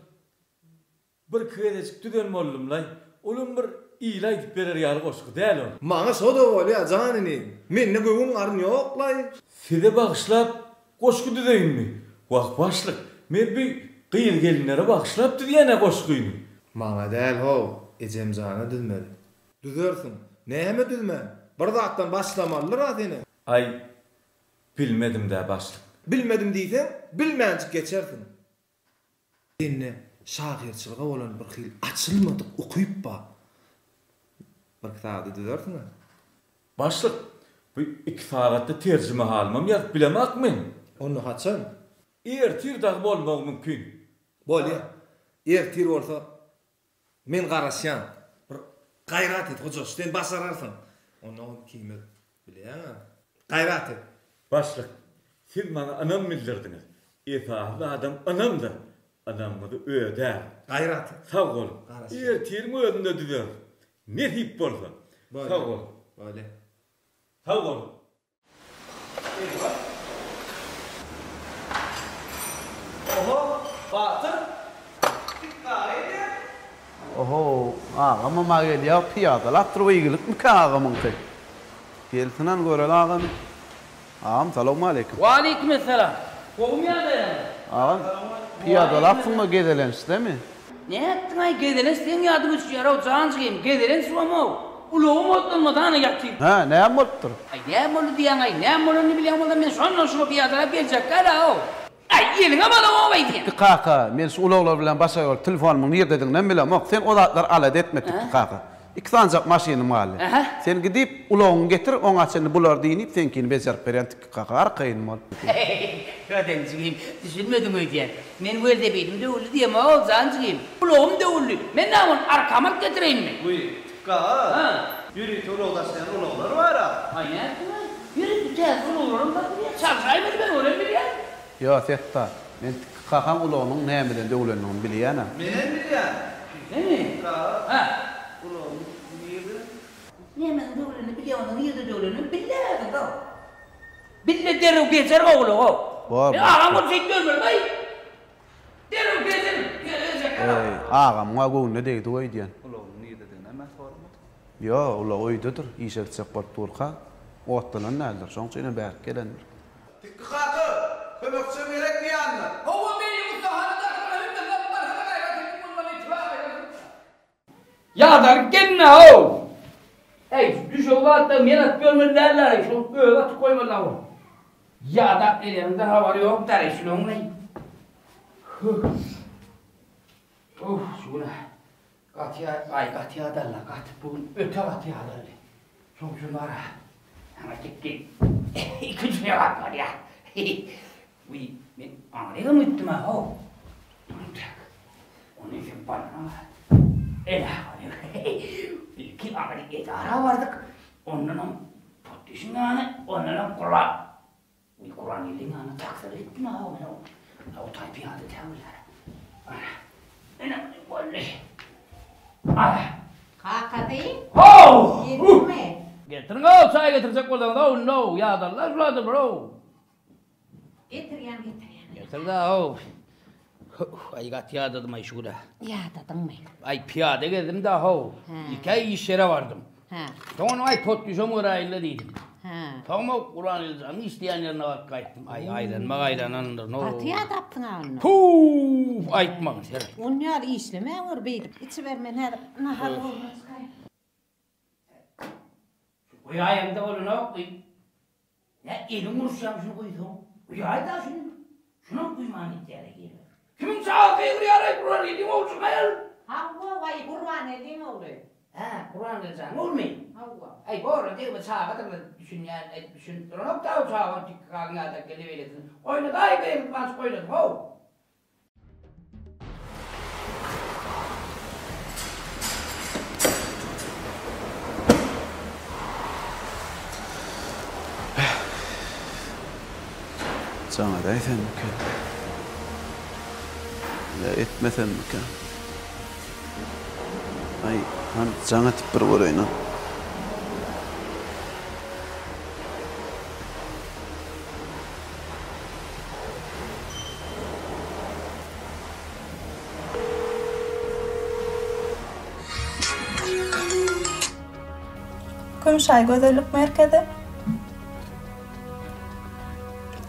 birki gezejik düzen boldumlaý. Olam bir ile aýdyp berer ýaly goşgy däl ol. Maňa şo-da bolýa jan inim. Mende göwün garyn ýok-laý. Size bagyşlap goşgy düzeýinmi? Wah başlyk, men bi gyz-gelinlere bagyşlap düzýän-ä goşgyny. Maňa däl-how, ejemjana düzmeli. Düzersiň. Näme düzmän? Bir zatdan başlamalydyr-a senem. Aý, Bilmedim-dä başlyk. Bilmedim diýseň, bilmänjik geçersiň. Sende şahyrçylyga bolan bir hili açylmadyk ukyp bar. Birki sagada düzersiň-ä. Başlyk, bu iki sagatda terjimehalymam ýazyp bilemak men. Onda haçan? Ertir dagy bolmagy mümkin. Bolýa. Ertir bolsa Men garaşýan. Bir gaýrat et, Hojaş, sen başararsyň. Onnoňam ikimiz, bilýäň-ä. Gaýrat et. Başlyk, siz maňa ynam bildirdiňiz. Esasy zadam ynamdyr. Ynamyňyzy ödärin. Gaýrat et. Sag boluň. Garaşýan. Ertiriň özünde düzeris. Nesip bolsa. Sag boluň. Bolýa. Sag boluň. Oho, Batyr, gitmäge edýär. Oho, agamam-a gelýär, pyýadalap durup eýgilikmikä agamyňky? Gelsin-han göreli agamy. Agam, salowmaleýkim. Waleýkimessalam. Gowumy ýagdaýlaryňyz? Agam, pyýadalapsyň-a gezelençdemi? Nätdiň-aý, gezelenç diýen ýadyma düşýär-ow, jan jigim, gezelenç bolam-ow. Ulagym otlanmady, ana ýatyp. Hä, näme bolupdyr? Aý, näme boldy diýýäň-aý, näme bolanyny bilýän bolsam, men şondan şuňa pyýadalap geljek däl-ow. Aý, eliňem alawow-aý sen. Tikgi kaka, men şu ulaglar bilen başagaý bolup, telefonymyň nirdediginem bilemok. Sen o zatlary alada etme, Tikgi kaka. Iki sanyjak maşynym galdy. Sen gidip, ulagyňy getir, oňa çenli bular dynyp, seňkini bejerip berýän Tikgi kaka, arkaýyn bol. Gadam jigim, düşünmediň öýdýän. Men welosipediň döwüldi diýemok, jan jigim. Ulagym döwüldi. Men näme ony arkama alyp getireýinmi? Wiý, Tikgi aga, ýörite ulag daşaýan ulaglar bar-a. Aý, nätdiň-aý? Ýörite täze ulaglaram satylýar. Çalşaýmaly men, olam bilýän. Ýo, Setdar, men Tikgi kakaň ulagynyň nämeden döwlendigini bilýän-ä. Menem bilýän. Nemi? Tikgi aga, Hä? ulagyň nirde? Nämeden döwlenini bilýän bolsaň, nirde döwlenini bilýärsiň-ow. Bille derrew bejer ogulaw. Bor, Men agam bolup şeýdip ýörmelimi-aý? Derrew bejer, bejerjek-ä. Eý, agamyň-a göwnüne degdi öýdýän. Ulagyň nirdedigini-ä men soramadyk. Ýo, ulag öýdedir, işe gitjek bolup durka. Otlanan däldir, şoň üçinem bärik gelendir. Tikgi kaka, kömekçem gerekmi ýanyna? Hawa, meniň ussahanadaky hemme zat bar, hany gaýrat edip bolmaly, itibar gaýrat et. Ýadalyk gelin-ä-ow! Äý, düşegi zatda men atyp ýörmeli däl-ä, şoň özi atyp goýmaly-la ol. Ýadap geleniňden habary ýok däl-eý şunuň-laý. Huh. Uff, şu gün-ä gaty ýa, aý, gaty ýadally, gaty, bu gün öte gaty ýadaldy. Şoň üçin bar-a, saňa tikgi ikinji jogap bolýar. Wiý, men aňrygam gitdim-ä, how. Tak, ony sen barma. Ene, ilki aňry edara bardyk, ondanam potdişiň ýany, ondanam Kuran. Wiý, Kurangeldiň ýanyna taksada gitdim-ä, how, men o taý pyýada däl bolýar. Ana, ene, boldy. Ana. Kakasy? How! Geldiňmi? Getiriň-ow, çaý getirjek bolsaňyz-ow, indi-ow, ýadarlar şul adamlar-ow. Getirýän, getirýän. Getir-dä-ow. Aý, gaty ýadadym-aý şu gün-ä. Ýadadyňmy? Aý, pyýada gezdim-dä-how. Ilk-ä iş ýere bardym. Hä. Soň onuň aý potdüşem göräýin-le diýdim. Hä. Soňam Gurbangeljanyň işleýän ýerine baryp gaýtdym. Aý, aýlanmak aýlanandyryn-ow. Gaty ýadapsyň-a onda. Puw, aýtmagyn seret. On ýaly işlemäň gör beýdip. Içiber, men häzir nahar ugruna çykaýyn. Şu guýaýaňda bolanok. Nä eliň uruşýaň şuny guýsaň. Guýaý-da şuny. Şunam guýman gitýär-ä girip. Kimiň çagasy gygyrýar-aý Gurbangeldiň ogljyk-aý ol. Hawa, waý, Gurbangeldiň ogly. Hä, Gurbangeldi janyň oglumy? Hawa. Aý, bor-a, degme, çagadyr-la, düşünýän, aý, düşünip duranok-da o çaga, ony tikgi galyň ýa-da geldi beýlesini. Oýnadaý, gygyryp-gançyk oýnadyň-ow. Jaň edäýsemmikä? Ýa etmesemmikä? Aý, hany jaň edip bir göreýin-a. Kümüşaý gözellik merkezi.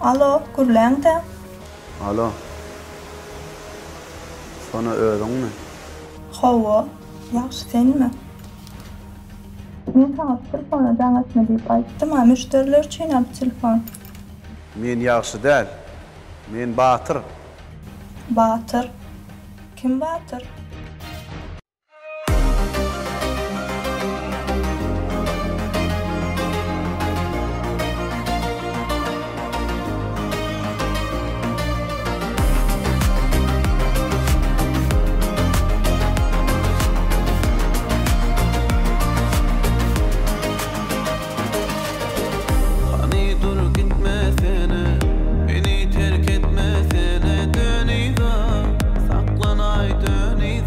Alo, gürläň-dä. Alo. Sona özüňmi? Hawa, ýagşy senmi? Men saňa şu telefona jaň etme diýip aýtdym-a, müşderiler üçin-ä bu telefon. Men ýagşy däl. Men Batyr. Batyr? Kim Batyr? Hany dur gitmesene, meni terk etmesene dön yza, saklanaý dön yza.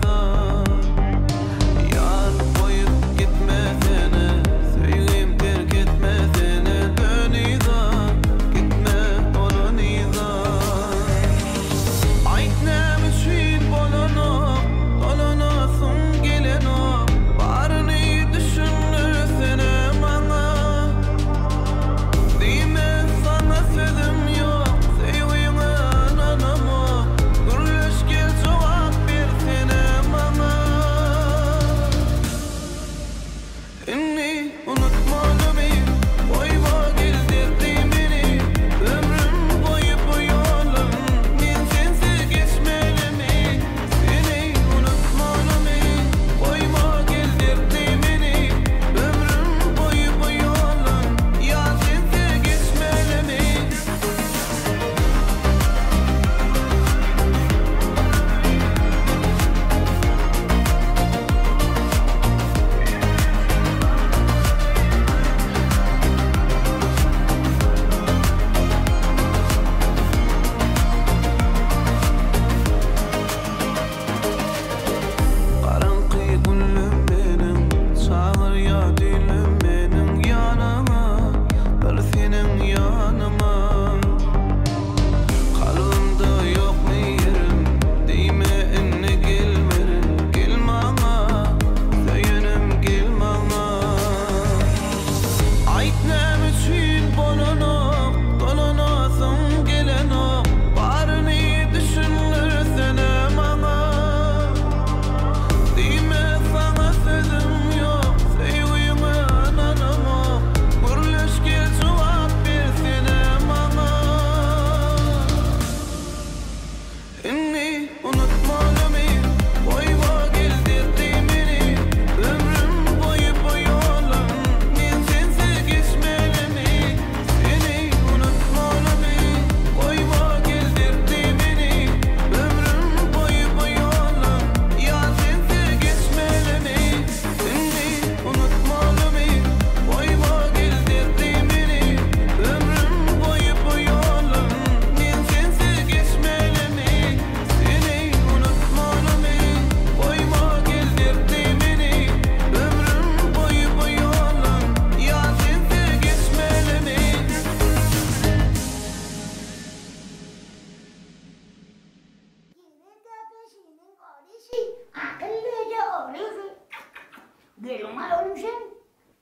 Gelin-aý oglum sen?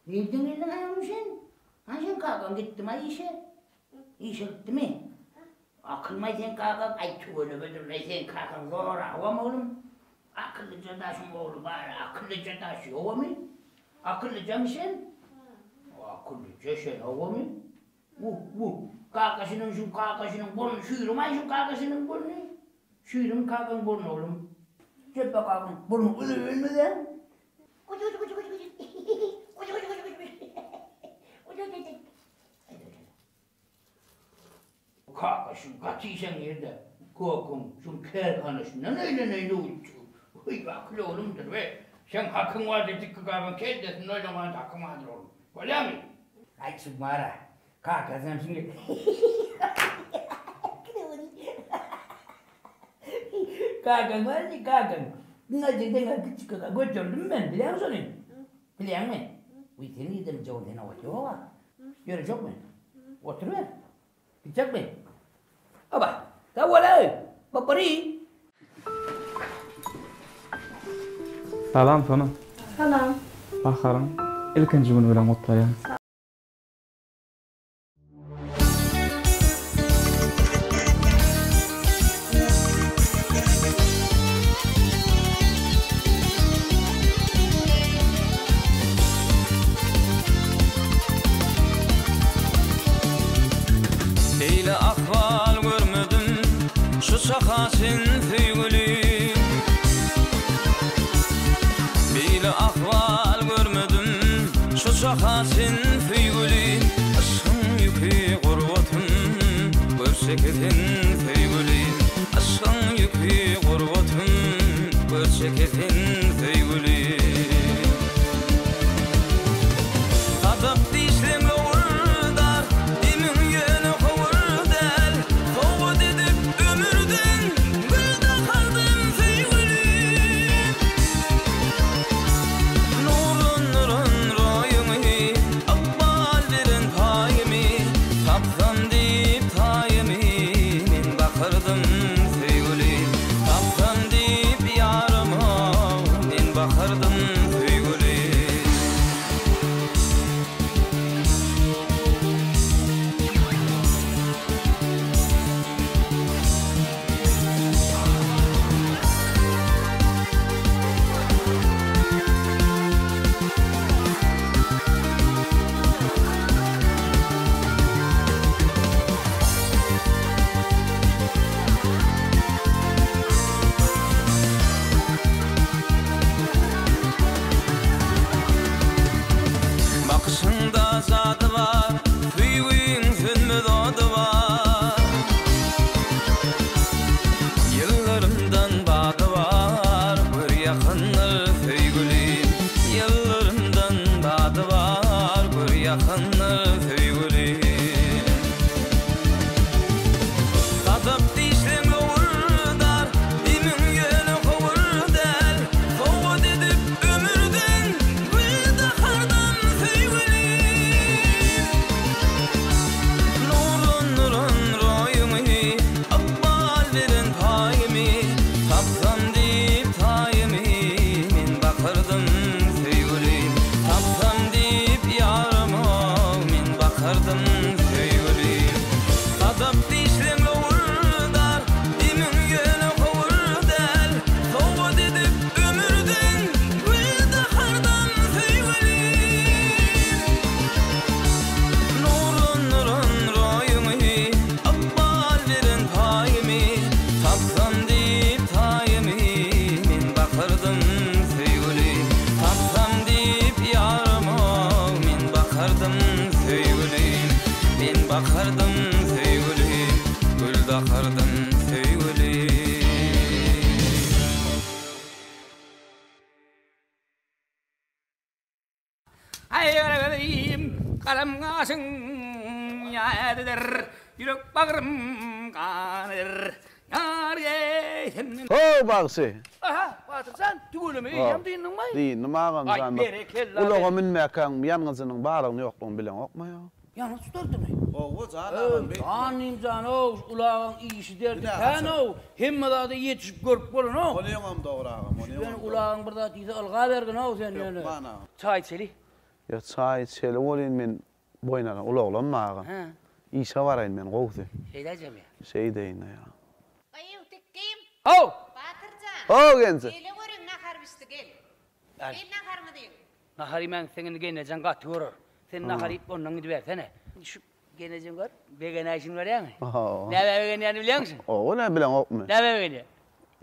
Nirden geldiň-aý oglum sen? Hany seň kakaň gitdimi-aý işe? Işe gitdimi? Akylmaý seň kakaň? Aý tüwelemedir-leý seň kakaň zoragam oglum. Akyllyja daşyň ogly bar-a, akyllyja daş ýogamy? Akyllyjamy sen? Akyllyja sen ogamy? Wuh, wuh, kakasynyň şu kakasynyň burny şüýrümaý şu kakasynyň burny? Şüýrüm kakaň burny oglum. Jeppe kakaň burny uzynmy seň? Kaka şu gaty işeň ýerde kokuň şuň kärhanasyndan öýleneýin öwütçi. Heý akyl oglumdyr we seň hakyň bardyr dikki gabyň kellesinde oýnaman hakyň bardyr oglum. Bolýamy? Aý çykmara. Kakasam şuny Kakaň barmy kakaň? Diňe diňe kiçi kaka göterdim men bilýäňmi şony? Bilýäňmi? Wiý sen nirden biljek ony sen ot ýoga. Ýörejekmi? Oturyber. Gitjekmi? Oba. Sag bol-aý. Babbary. Salam Sona. Salam. Baharyň ilkinji güni bilen gutlaýan. Beýle ahwal görmedim şu çaka çen söýgülim. Beýle ahwal görmedim şu çaka çen söýgülim. Yşgyň ýüki gurbatym gör çekesen söýgülim. Yşgyň ýüki gurbatym gör çekesen söýgülim. Sadap dişleň lowurdar, demiň ýöne howur däl. Sowgat edip ömürden gül dakardym söýgülim. Nurlandyran roýuňy, ykbal beren paýymy, Tapsam diýip taýymy, men bakardym söýgülim. Tapsam diýip ýaryma, men bakardym söýgülim. Bakyşyňda jady bar, söýgiň sönmez ody bar. Ýyllarymdan bady bar, gör ýakyndyr söýgülim. Ýyllarymdan bady bar, gör ýakyndyr söýgülim. Sadap dişleň lowurdar, demiň ýöne howur däl. Sowgat edip ömürden gül dakardan söýgülim. Nurlandyran roýuňy, ykbal beren paýymy, Tapsam diýip taýymy, men bakardym söýgülim. Tapsam diýip ýarymy, men bakardym söýgülim. Sadap dişleň lowurdar, demiň ýöne howur däl. Sowgat edip ömürden gül dakardan söýgülim. Nurlandyran roýuňy, ykbal beren paýymy, Tapsam diýip taýymy, men bakardym söýgülim. Tapsam diýip ýarymy, men bakardym söýgülim. Men bakardym söýgülim, gül dakardym söýgülim. Aý garagözüm, galam gaşyň ýadydyr, ýürek bagrym ganydyr. Ýar eý senden. How bagşy! Aha, Batyr jan, tüweleme eýýäm dyndyňmy? Dyndym agam Aý, jan. berekella. Ulaga münmäkäň ýangyjynyň barlygyny ýoklugyny bileňokmy ýa? Ýanyp tutardymy? Hawa, jan agam, beýtme. Jan jan-ow, ulagaň işi derdi kän-ow, hemme zada ýetişip görüp bolanok. Onyňam dogry agam, onyňam dogry. Ulagyň bir zat diýse ylgabergin-ow sen ýöne. Hökman agam. Çaý içeli. Ýok, çaý içeli welin men boýun alan ulaglanma agam. Hä. Işe baraýyn men gowusy. Şeýdäýjemi? Şeýdeýin-de ýa. Gyýw, tikgim! How! Batyr jan! How, genje! Gele görüň, nahar bişdi, gel. Gel naharyňyzy iýiň. Nahar iýmän gitseň indi gelnejeň gaty görer. Sen nahar iýip ondan gidibersene. Şu gelnejeň gör, begenäýşini görýäňmi? Hawa. Näme begenýänini bilýäňmi sen? Hawa, näme bileňokmy? Näme begenýär?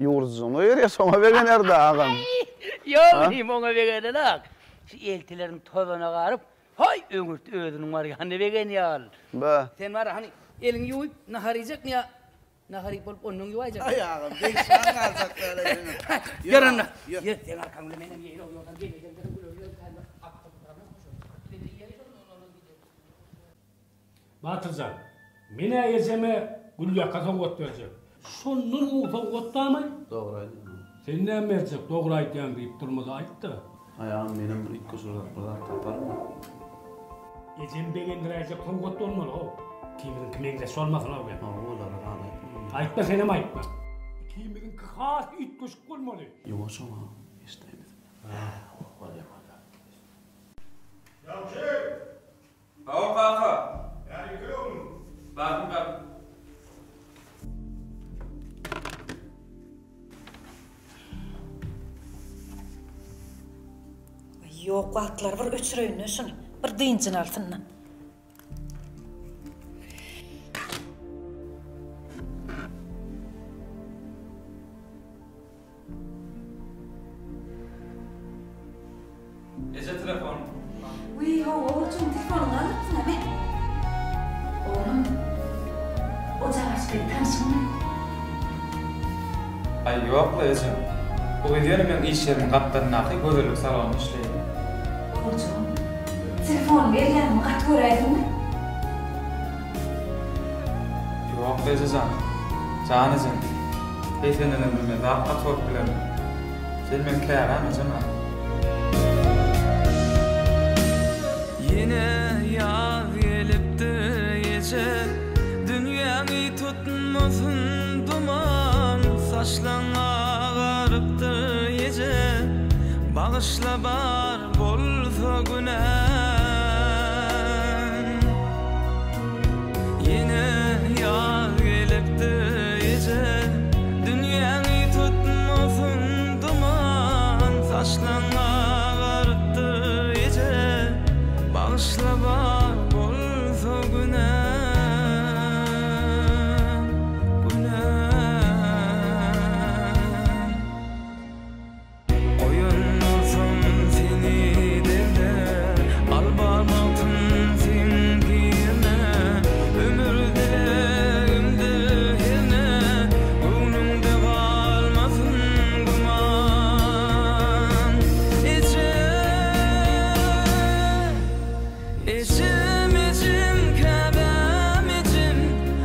Ýuwrudyjyny berýär, şoňa begener-dä agam. Ýok inim, oňa begenenok. Şu eltilerini tozana garyp, haý, öňürti özüniň barýanyna begenýär ol. Be. Sen bar, hany, eliňi ýuwup, nahar iýjekmi ýa Nahar iýip bolup ondan ýuwaýjak. Aý agam, degişmän galjak däl eýsem. Ýör onda. Ýör, seň arkaň bilen menem ýeýin, ýogsam gelnejem biziň güler ýüzümiz Batyr jan, men-ä ejeme gülýaka sowgat berjek. Şondan gowy sowgat barmy? Dogry aýdýaň. Sen näme berjek, dogry aýdýaň diýip durmaly aýt-da. Aý agam, menem bir üýtgeşik bir zat taparyn. Ejemi begendiräýjek sowgat bolmaly-how. Ikimiziňki meňzeş bolmasyn-ow gel. Hawa, olara zat aýtma. Aýtma, senem aýtma. Ikimiziňki has üýtgeşik bolmaly. Ýuwaş oňa, eşidäýmesin. Hä, bolýa, bolýa. Ýagşy! Hawa, kaka. Bäri gel oglum. Bardym, kaka. Ýok wagtlary bir öçüreýin-de şuny. Bir dynjyny alsyn-da. Eje telefon. Wiý, hawa, oglujygym telefonyňy alypsyň-a, me. Oglum, o jagaşkaýy tanşyňmy? Aý, ýok-la, eje. Bu gyz ýöne meň iş ýerimiň gapdalyndaky gözellik salonynda işleýär. Oglujygym, telefonyňy elýänimi gaty göräýdiňmi? Ýok, eje jan. Jan ejem. Heý, sendenem bilmez zat gaty bolup bilerin. Sen meň käbäm ejem-ä. Ýene ýaz gelipdir eje Dünýäňi tutmasyn duman Saçlaň agarypdyr eje Bagyşla bar bolsa günäm Ýene ýaz gelipdir eje Dünýäňi tutmasyn duman Saçlaň agarypdyr eje Bagyşla bar bolsa günäm Günäm. Goýan bolsam seni derde, Al bar bagtym seň girme. Ömür dilegimdir herne, Göwnüňde galmasyn güman. Eje! Ejem, ejem, käbäm ejem,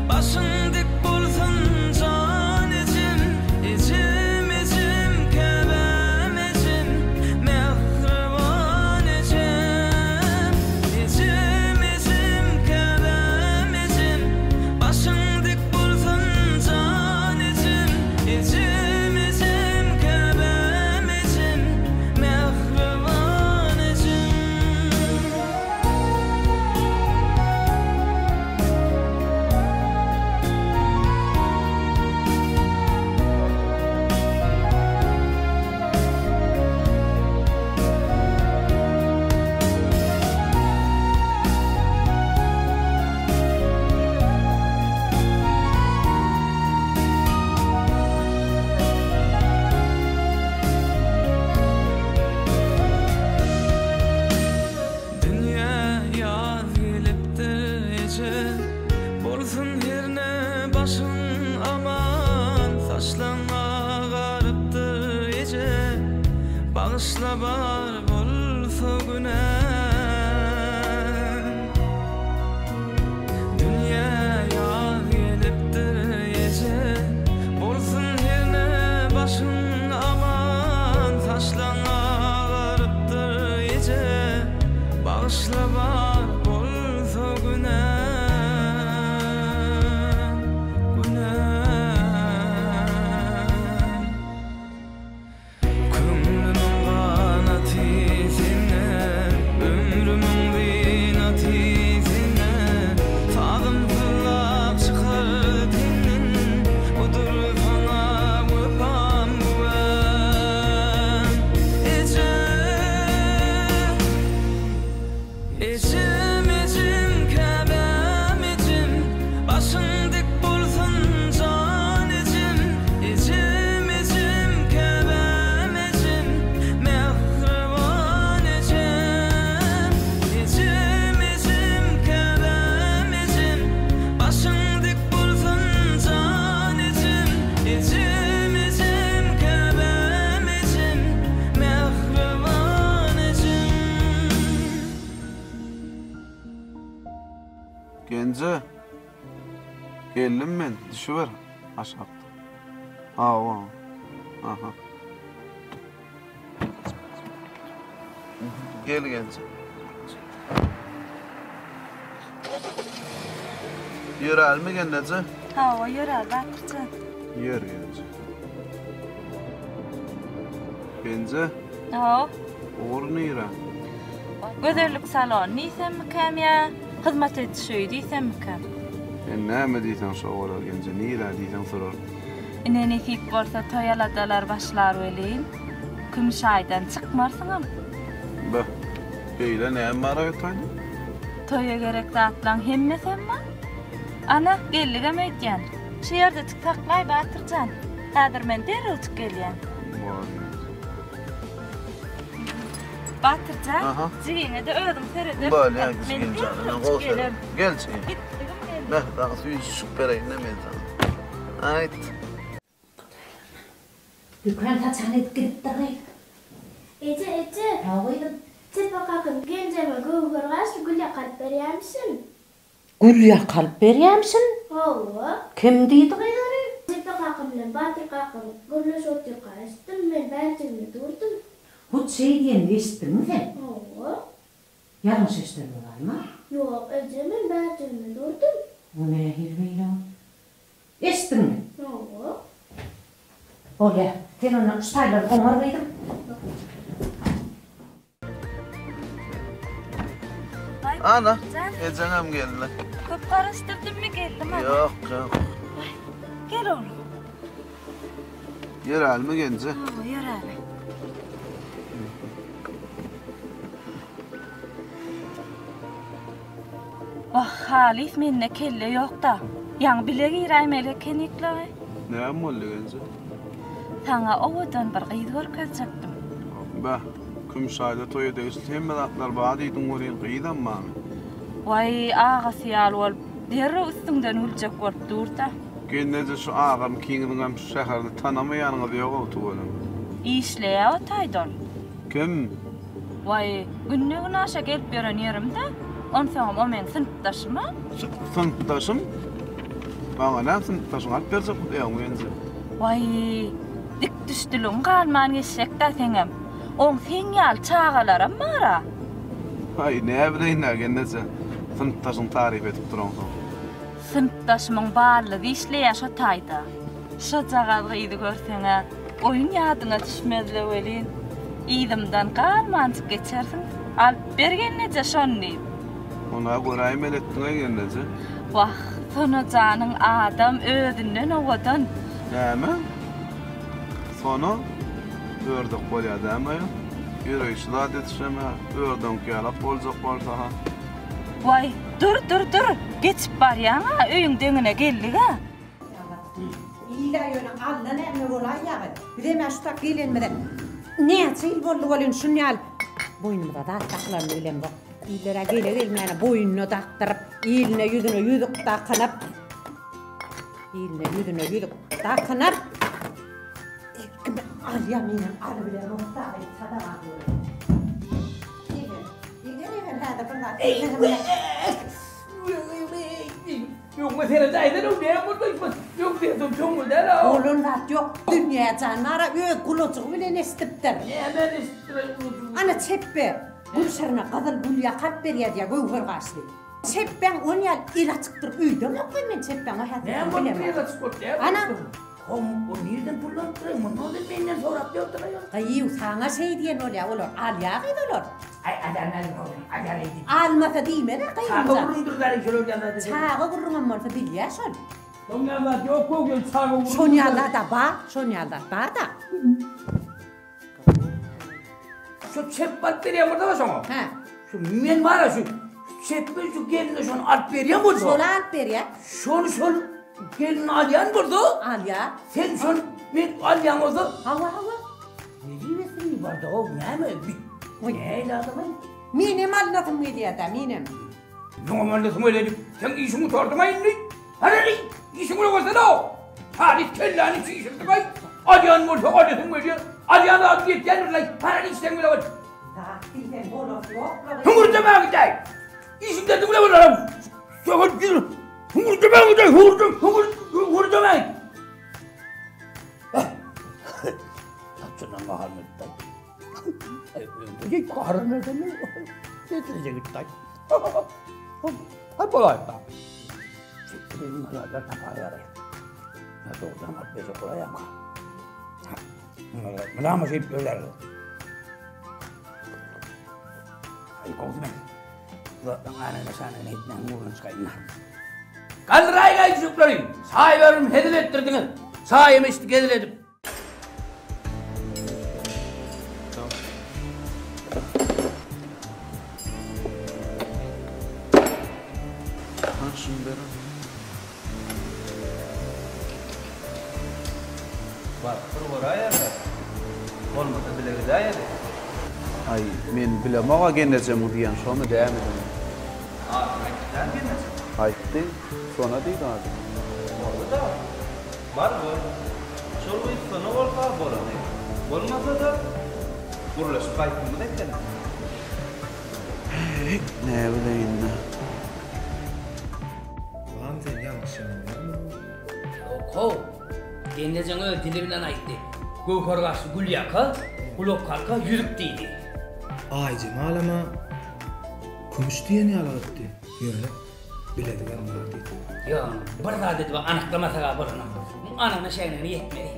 Başyň dik bolsun jan ejem. Ejem, ejem, käbäm ejem, Mähriban ejem. Ejem, ejem, käbäm ejem, Başyň dik bolsun jan ejem. Ejem, ejem, käbäm ejem, Mähriban ejem. Dünýä ýaz gelipdir eje, Bolsun herne başyň aman, Saçlaň agarypdyr eje, Bagyşla bar bolsa günäm. Dünýä ýaz gelipdir eje, Bolsun herne başyň aman, Saçlaň agarypdyr eje, Bagyşla bar bolsa günäm. Geldim men, düşüber aşakda. Hawa. Aha. Gel gelje. Ýörälmi gelneje? Hawa, ýöräli Batyrjan. Ýör gelje. Genje? Hawa. Ugur nirä? Gözellik salony diýsemmikäm ýa hyzmat ediş öýi diýsemmikäm? Sen näme diýseň şo bolar Genje, nirä diýseň sorar. Ine nesip bolsa toý aladalar başlar welin, kümüş aýdan çykmarsyňam. Beh, beýle näme bar-aý o toýda? Toýa gerek zatlaň hemmesem bar. Ana, geldigem öýdýän. Şu ýerdejik saklaý, Batyr jan. Häzir men derrewjik gelýän. Bar Genje. Batyr jan, jigiňe-de özüň seredersiň-dä. Bolýa, jigim jan, men gowy seret. Gel jigim. Gitdigim geldi. Meh, saňa süýjüjik bereýin-dä men saňa. Aýt. Dükan saçagyny edip gidipdir gyz. Eje, eje! Hawa gyzym. Çepe kakam genjeme göwher gaşly gül ýakalyp berýämişin. Gül ýakalyp berýämişin? Hawa. Kim diýdi gyz ony? Çepe kakam bilen Batyr kakam gürleşip otyrka eşitdim, men bärjiginde durdum. Hut şeý diýenini eşitdiňmi sen? Hawa. Ýalňyş eşiden bolaýma? Ýok, eje, men bärjiginde durdum. O nähili beýle ol? Eşitdiňmi? Hawa. Bolýa. Sen onda şu taýlary oňar gyzym. Ana, ejeňem geldi. Köp garaşdyrdymmy, geldim ana. Ýok, ýok. Gel oglum. Ýörälimi Genje? Hawa, ýöräli. Wah, halys mende kelle ýok-da. Ýaňy bile giräýmeli ekenik-laý. Näme boldy Genje? Saňa owadan bir gyz görkezjekdim. Beh, Kümüşaýda toýa degişli hemme zatlar bar diýdiň welin, gyzam barmy? Waý, agasy ýaly bolup, derrew üstüňden güljek bolup dur-da. Gelneje şu agam ikiňiziňem şu şäherde tanamaýanyňyz ýog-ow tüweleme. Işleýä o taýda ol. Kim? Waý, günde-günaşa gelip ýören ýerim-dä. Onsoňam o meň synpdaşym-a. Synpdaşym? Maňa näme synpdaşyňy alyp berjek bolýaň Genje? Waý, dik düşdüligiň galman geçjek-dä seňem. Oň seň ýaly çagalaram bar-a. Aý, näbileýin-dä gelneje, synpdaşyňy taryp edip duraňsoň. Synpdaşymyň ballyzy işleýä şo taýda. Şojagaz gyzy görseň-ä, oýun ýadyňa düşmez-le welin, yzymdan galmanjyk geçersiň, alyp ber gelneje şony diýip. Ony-a göräýmeli etdiň-aý gelneje. Wah, Sona janyň adam özünden owadan. Näme? Sona ördek bolýar dämi? Ýöreýşi zat etişem-ä, ördegiňki ýalak boljak bolsa-ha. Waý, dur, dur, dur, geçip barýaň-a, öýüň deňine geldik-ä. Il-ä ýöne Alla näme bolaýýagy. Bizem-ä şu tak gelenimize näçe ýyl boldy welin şun ýaly boýnumyza zat dakylanyny bilemzok. Iller-ä gele-gelmäne boýnuna dakdyryp, iline ýüzüne ýüzük dakynyp, iline ýüzüne ýüzük dakynyp, Kim alýa menem alybilemok dagy sadaga görä. Eger, eger eger häzir bir zat Öňüme seredäýsene näme boldy öň seredem köňül däl-ä. Bolan zat ýok. Dünýä jan bara öz gulajygy bilen eşidipdir. Nämäni eşidipdir aý gulajygy? Ana çepbe Gülşirine gyzyl gül ýakap berýär diýýär göwher gaşly. Çepbäň on ýaly el açykdyr öýdemok men çepbäň o häsiýetini Näme bolupdyr bilemok. el açyk bolup näme Ana. bolupdyr? Hom, o nirden pul alypdyr-aý? Muny ozal menden sorap ýördi-laý ol. Gyýw, saňa şeý diýen bolýa, olar alýa gyz olar. Aý, alýan alýan, alýan eý diýip. Almasa diýmez-ä gyzym Çaga jan. gürrüňdir däli şolar ýaly zat. Çaga gürrüňem bolsa bilýä şol. Şoň ýaly zat ýok gowy ýöne çaga gürrüň. Şon ýaly zat-a bar, şon ýaly zat bar-da. Şu çep alyp berýän bolsa şoňa. Hä. Şu men bar-a şu çepbe şu geline şony alyp berýän bolsa. Şol alyp berýä. Şony şol gelin alýan bolsa. Alýa. Sen şony men alýan bolsa. Hawa hawa. Ne diýmesin barda o näme? Nähili adamay? Menem alnasym gelýä-dä, menem. Muňa alnasym gelýä diýip, seň işiň gutardyma indi? Hany, işiň bilen bolsana! Halys kelläni çişirdiň-aý! Alýan bolsa alasyň gelýär, alýan zadyň ýetýändir-laý, hany işleň bile bol! Zat diýseň bolasy ýok-la. Hüňürdemäge däl! Işiň derdiň bile bol, aram! Sögün ýür! Hüňürdemäň-de, hüňürdem, hüňür, hüňürdemäň. Tapçyndan gaharym geldi. Öňde gaharym geldi. Getirje gitdi. Hay bolaýda. Benim halallar tapaýar. Ne dogrudan alyp berjek bolaýamka. Mydama şeýdip ýörýär. Aý gowsy men. Zatlaryň anygyna şanygyna ýetmän ugruna çykaýyn. Galdyraýyň aý jüýkleri. Çaý berdim hezil etdirdiňiz. Çaýymy içdik hezil edip. Hany şuny beriň. Baryp bir göräýeli. Bolmasa bile gidäýeli. Aý, men bilemog-a gelnejemiň diýeni şomy dämidigini. Adyny aýtdy däl gelnejem? Aýtdy. Sona diýdi ady. Boldy-da. Bar gör. Şol gyz Sona bolsa bolany. Bolmasa-da, gürleşip gaýtmamyz ekeni. Heý, näbileýin-dä. Lam sen ýalňyşýaň dälmi? Ýok-how. Gelnejeň öz dili bilen aýtdy. Göwher gaşly gülýaka, gulak halka, ýüzük diýdi. Aýjemalama kümüş diýen ýaly etdi. Ýöne bilezigem bar diýdi. Ýok, bir zat edip anyklamasak-a bolanok. Muň anygyna şägine ýetmeli.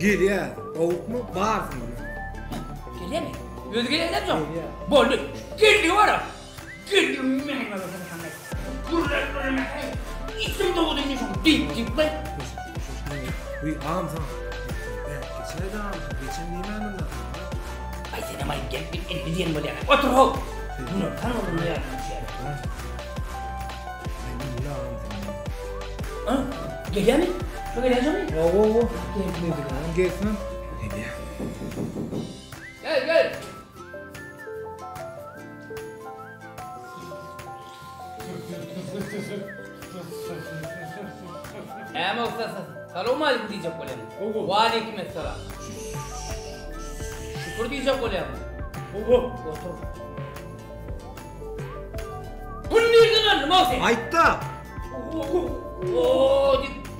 Gelýär, gowukmy, barsyny. Gelýärmi? Özi gelýär ýok. Boldy. Geldi bara. Geldi meniň Içim dogdy indi şoň diýip diýip be. Wiý agam saňa. Bäh geçene-de agam geçen diýmändim-dä saňa. Aý senem aý gelip bir indi diýen bolýaň. Otur how. Günortan bolanda ýadyma düşýär. Aý indi agam sen. A, gelýärmi? Şo gelýär şomy? Hawa hawa. Gelsin gelsin. Gelýär. Gel gel. Näme bolsa salowmaleýkim diýjek bolýaň. Waleýkim essalam. Şükür diýjek bolýaň. Otur. Pul nirden aldyň o sen? Aýtda. O,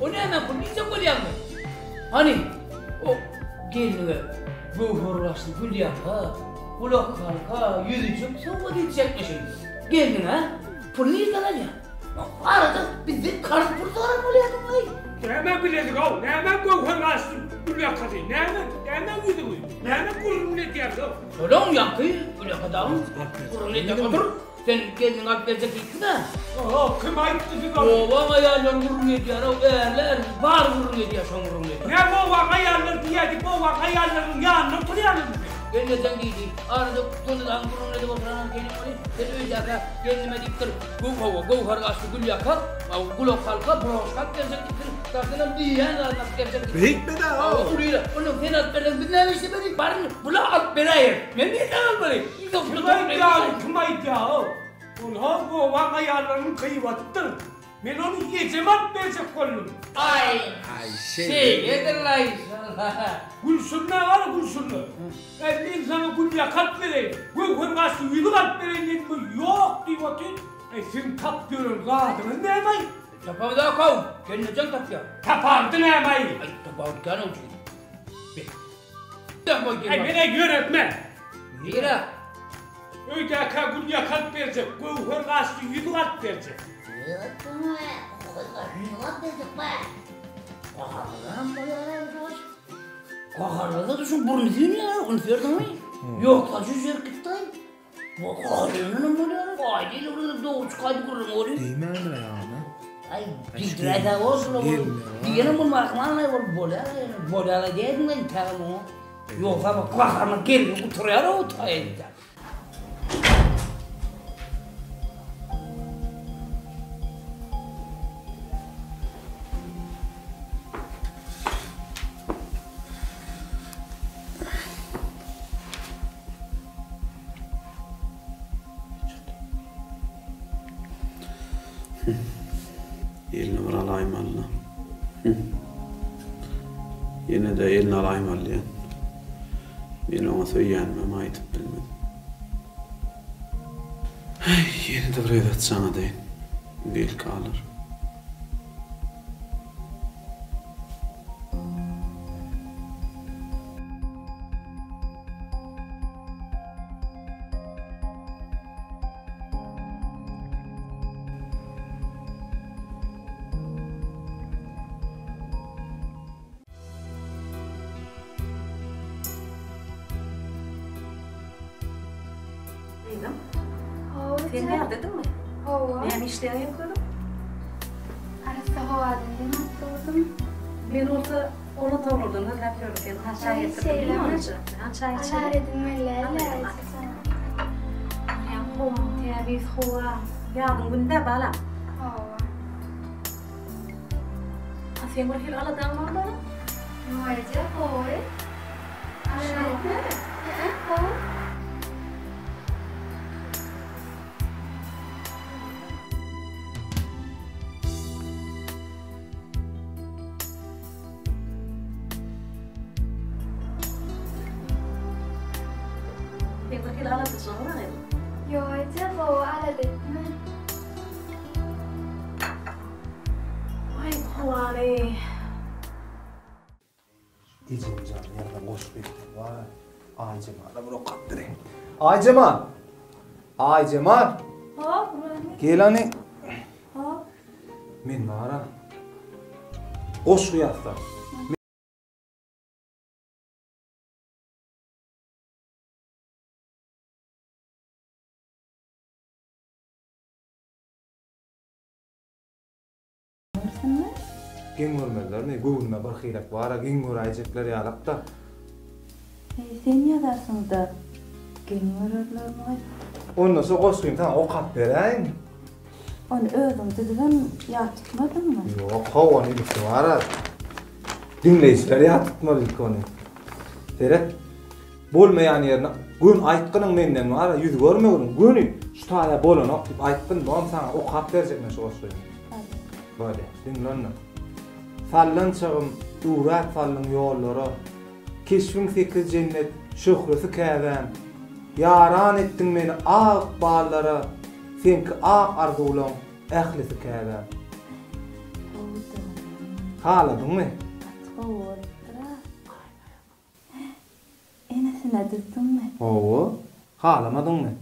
o näme pul diýjek bolýaňmy? Hany, o gelniňe göwher başly gül ýaka, gulak halka, ýüzüjik sowgat etjekmişiň. Gelniňe pul nirden alýaň? Arada bizden karz pul soran bolýarsyň-aý. Näme bilezik-ow, näme göwher başly gül ýakasy, näme, näme ýüzügi, näme gürrüň edýäňiz-ow? Şolaň ýaňky gül ýaka dagyň gürrüňini edýän otur. Sen gelniňi alyp berjek diýipsiň-ä. Oho, kim aýtdy size ony? Obaň aýallary gürrüň edýär-ow, ärler bary gürrüň edýär şoň gürrüňini. Näme obaň aýallary diýýär diýip obaň aýallarynyň ýanynda oturýaňyzmy sen? Gelnejeň diýdi. Arada Sonadagyň gürrüňini edip oturanam seniň welin, sen öýdäkä gelnime diýipdir, Göw hawa, göwher gaşly gül ýaka, gulak halka, broşka alyp berjek diýipdir. Daşynam diýýän zadyny alyp berjek diýipdir. Beýtme-dä-ow! Hawa, ulyra. Onnoň sen alyp berseň biz näme işlemeli? Baryn, bula alyp beräýeris. Men nirden almaly? Kim aýdýar, kim aýdýar-ow? Ol-ha obaň aýallarynyň gyýbatydyr. Men ony ejeme alyp berjek boldum. Aý, şeýledir-laý şol. Gülşirine bar, Gülşirine. Äý, men saňa gülýaka alyp bereýin, göwher gaşly ýüzük alyp bereýin diýdim, ýok diýip otyr. Äý, siziň tapyp ýören zadyňyz näme-aý? Tapamzok-ow, gelnejeň tapýar. Tapardy näme-aý? Aý, tapawut kän-ow jigim. Äý, men-ä ýöretmen. Nirä? Öýdäkä gülýaka alyp berjek, göwher gaşly ýüzük alyp berjek. Gaharlasa-da şuň burny süýnýär, üns berdiňmi? Ýoksa jüýjerik gitdi-aý. Gaharlananam bolýar. Aý diýle bir gezek dogry çykaýdy gürrüň ony. Diýmändir aýagyna. Aý, diýdiräýsä bolsun ol. Diýenem bolmarkman-aý ol bolýar, bolýar-aý diýäýdiň-aý tägem oňa. Ýogsa bu gaharyna geldi gutarýar-ow taýynda. Elini bir alaýmaly-la. Ýene-de elini alaýmaly diýen. Men oňa söýýänimem aýdyp bilmedim. Heý, ýene-de bir gezek jaň edeýin. Belki alar. Sen bärdediňmi? Hawa. Näme işleýäň özüň? Arassa howadan dem alyp durdum. Men bolsa ol otaglardan gözläp ýördüm seni. Ha çaý getirdim. Şeýlemi? Ha çaý içelim. Azar edinmeli däl-ä ejejan. Görýäň howaň tämiz howa. Ýazyň günü-dä balam. Hawa. A seň bir hili aladaň bar balam? Ýok eje, gowy. Alada etme. Hä, gowy. Seň bir hili aladaçylygyň bar gyzym. Ýok eje, gowy alada etme. Waý howany. Ejem jan ýazan goşgy waý Aýjemala bir okap bereýin. Aýjemal! Aýjemal! Hop, Gurbanguly. Gel hany. Hop. Men bara goşgy ýazsam. Geň görmezlermi? Göwnüme bir hyrek bar-a, geň göräýjekler ýalak-da. Heý, sen ýazarsyň-da, geň görerlermi? Onda şo goşgyny saňa okap beräýin. Ony özüň düzübem ýat tutmadyňmy? Ýok, how, ony ilki bar-a. Diňleýjiler ýat tutmaly ilki ony. Seret. Bolmaýan ýerine göni aýtgynyň menden bar-a, ýüz görmeginiň, göni şu taýa bolanok diýip aýtgyn, dogam saňa okap berjek men şu goşgyny. Bolýa, diňle onda. Sallançagym üwräp saldyň ýollara, Keşbiň sekiz jennet, şöhlesi Käbäm. Ýaran etdiň meni ak ykballara, Seňki ak arzuwlaň ählisi Käbäm. Haladyňmy? Gaty gowy bolupdyr-a. Enesine düzdüňmi? Hawa. Halamadyňmy?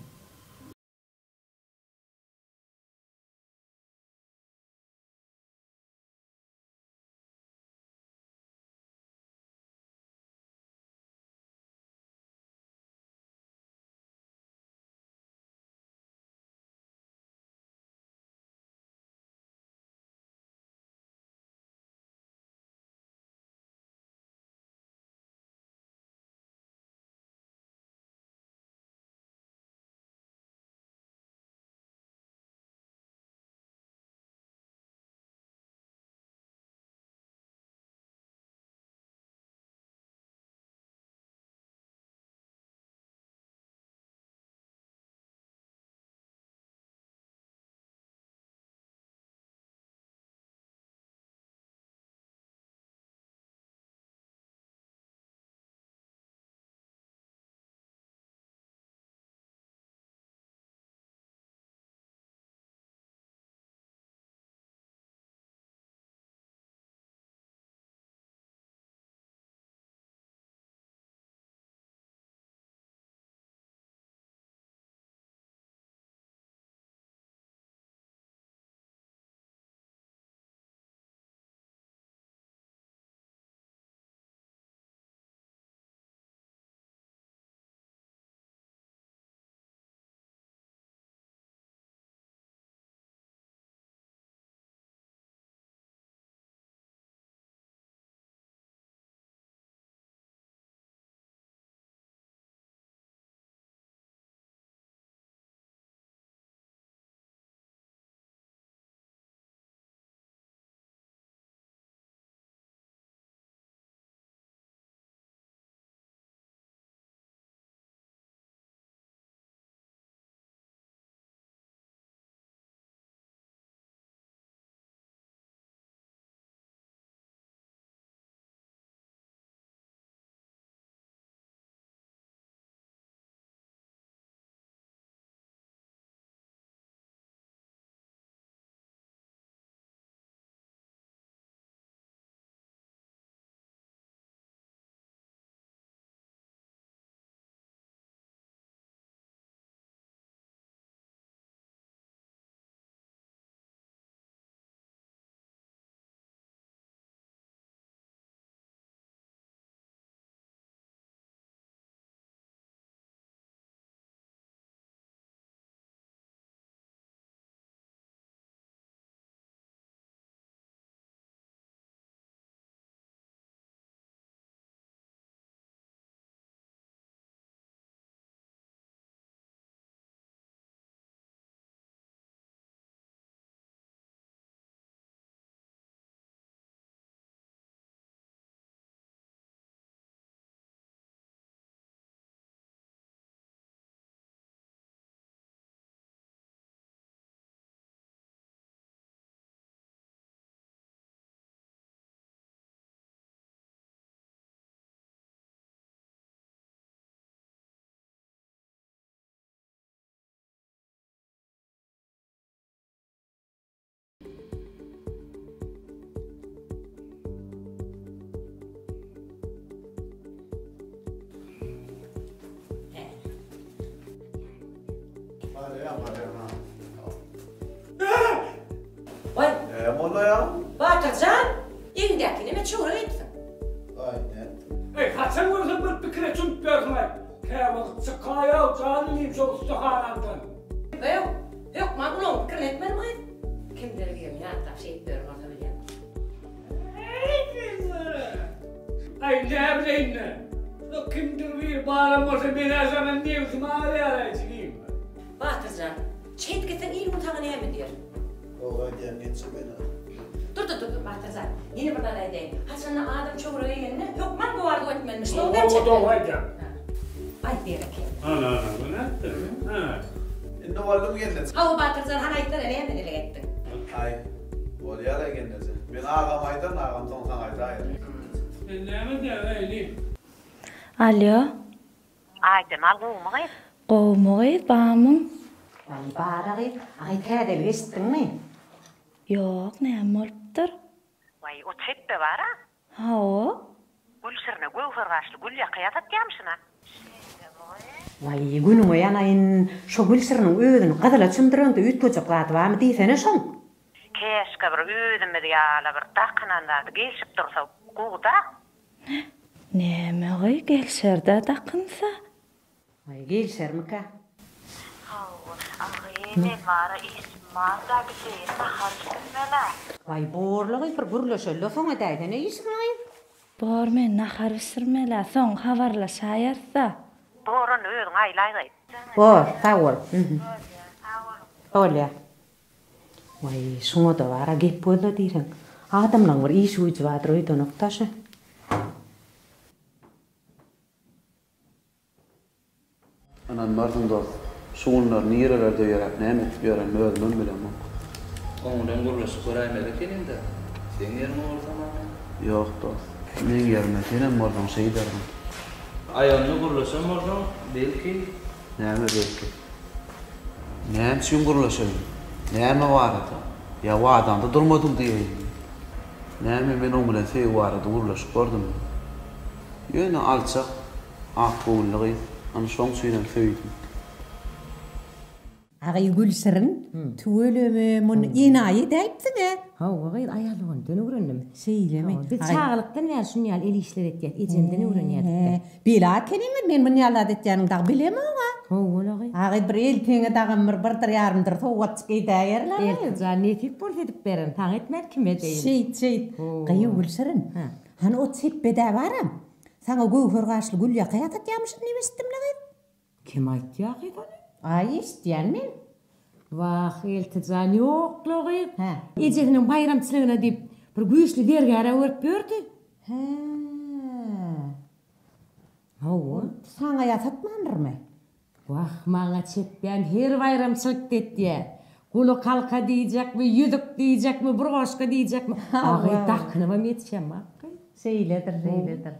Waý. Näme boldy aýagym? Batyr jan, eňdäki neme çöwre gitsin. Aý, nätdim? Eý, haçan görsem bir pikire çümüp ýörsüň-aý. Käwagt çykaý-ow, jan inim şo ussahanaňdan. Bew, hökman ulagyň pikirini etmelimi gyz? Kimdir birini ýatlap şeýdip ýören bolsa bilýän. Aý, näbileýin-dä. Şo kimdir biri baram bolsa men-ä saňa nebsim agyrýar-aý, jigim. Batyr jan, şeýdip gitseň il-gün saňa näme diýer? Dogry aýdýaň, geçje men-ä. Dur, dur, dur, dur, Batyr jan, ýene bir zat aýdaýyn. Haçanda adam çöwre geýende, hökman bu arzuw etmelimiş. Dogry Hawa, dogry aýdýaň. Aýt berekella. Ana, ana, bu nätdi? Hä. Indi boldumy gelneje? Hawa, Batyr jan, hany aýtsana, näme dileg etdiň? Aý, bolýar-aý gelneje. Men agama aýdaryn, agam soň saňa aýdaýar. Sen näme diýýäň, inim? Alýo. Aýjemal gowumy gyz? Gowumy gyz, bamyň? Aý, bar-a gyz. Aý, täzelik eşitdiňmi? Ýok, näme bolupdyr? Waý, o çepbe bar-a. Hawa. Gülşirine göwher gaşly gülýaka ýasatýamyşyn-a. Şeýdemi gyz? Waý, günüňe ýanaýyn, şo Gülşiriniň özüni gyzyla çümdüreňde üýtgejek zady barmy diýsene şoň. Käşgä bir özümiz ýaly bir dakynan zady gelşip dursa gowy-da. Näme gyý gelşerdä dakynsa. Waý gelşermikä. Hawa, agy men bara işim barda gideýin nahar bişirmelä. Waý borla gyz bir gürleşeli-de soň edäýsene işiňi gyz. Bor men nahar bişirmelä soň habarlaşaýarys-da. Bor onda özüň aýlaý gyz. Bor sag bol. Bolýa. Waý, şuňa-da bar-a gep gözle diýseň. Adamlaň bir işi-güýji bardyr öýdenok-da şu. Ynanmarsyň dost, şu günler nirelerde ýöräp, näme edip ýörenimi özümem bilemok. Oň bilen gürleşip göräýmeli ekeniň-dä. Seň ýeriňe bolsam-a men. Ýok dost, meň ýerime senem bolsaň şeýderdiň. Aý onda gürleşen bolsaň, belki. Näme belki? Näme üçin gürleşeýin? Näme barada? Ýa wadaňda durmadyň diýeýinmi? Näme men oň bilen söýgi barada gürleşip gördümmi? Ýöne alçak, akgöwünli gyz, ana şoň üçinem söýdüm. Agy Gülşirin, tüweleme, muny enaýy edäýipsiň-ä. Hawa gyz, aýalygymdan öwrendim. Şeýlemi? Biz çagalykdan bäri şuny ýaly el işleri etýäs, ejemden öwrenýädik-de. Bela ekeniňiz, men muny ýaly zat etýäniňi dagy bilemog-a. Hawa-la gyz. A gyz, bir eltiňe dagam bir birdir ýarymdyr sowgatjyk edäýerler gyz. Elti jan, nesip bolsa edip bererin, saňa etmän kime edeýin. Şeýt, şeýt. Gyýw Gülşirin, hany o çepbe-dä baram, saňa göwher gaşly gülýaka ýasatýamyşyn diýip eşitdim-le gyz. Kim aýtýa gyz ony? Aý eşitýän men. Wah, Eltijan ýok-la gyz. Hä. Ejesiniň baýramçylygyna diýip, bir güýçli zergär-ä görüp ýördi. Hä. Hawa. Saňa ýasatmandyrmy? Wah, maňa çepbän her baýramçylykda etýä. Gulak halka diýjekmi, ýüzük diýjekmi, bir goşgy diýjekmi. A gyz dakynybam ýetişemok gyz. Şeýledir, şeýledir.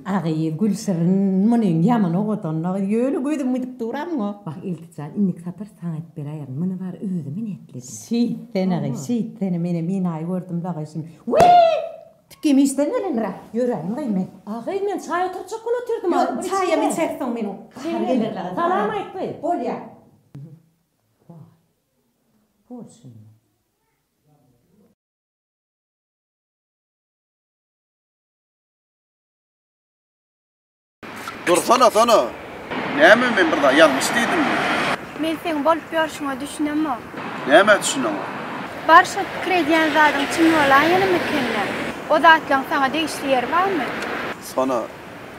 A gyz, Gülşirin, munyň ýaman owadanlygy, ýöne gözüm gidip dur-a muňa. Wah, Ilkijan, indiki sapar saňa aýdyp beräýerin, muny bary özüme netledim. Şeýtsene gyz, şeýtsene, menem enaýy gördüm-le gyz şuny. Wiý! Tikim işden gelendir-ä, ýöräýin gyz men. A gyz, men çaý oturtjak bolup otyrdym. Ýok, çaýam içeris soň meniň gahar geler-le gyz. Salam aýt gyz. Bolýa. Waý, bolşuny. Dursana Sona! Näme men bir zat ýalňyş diýdimmi? Men seň bolup ýörşüňe düşünemok. Nämä düşüneňok? Bar şol pikir edýän zadyň çyn bolaýanymykenle? O zatlaň saňa degişli ýeri barmy? Sona,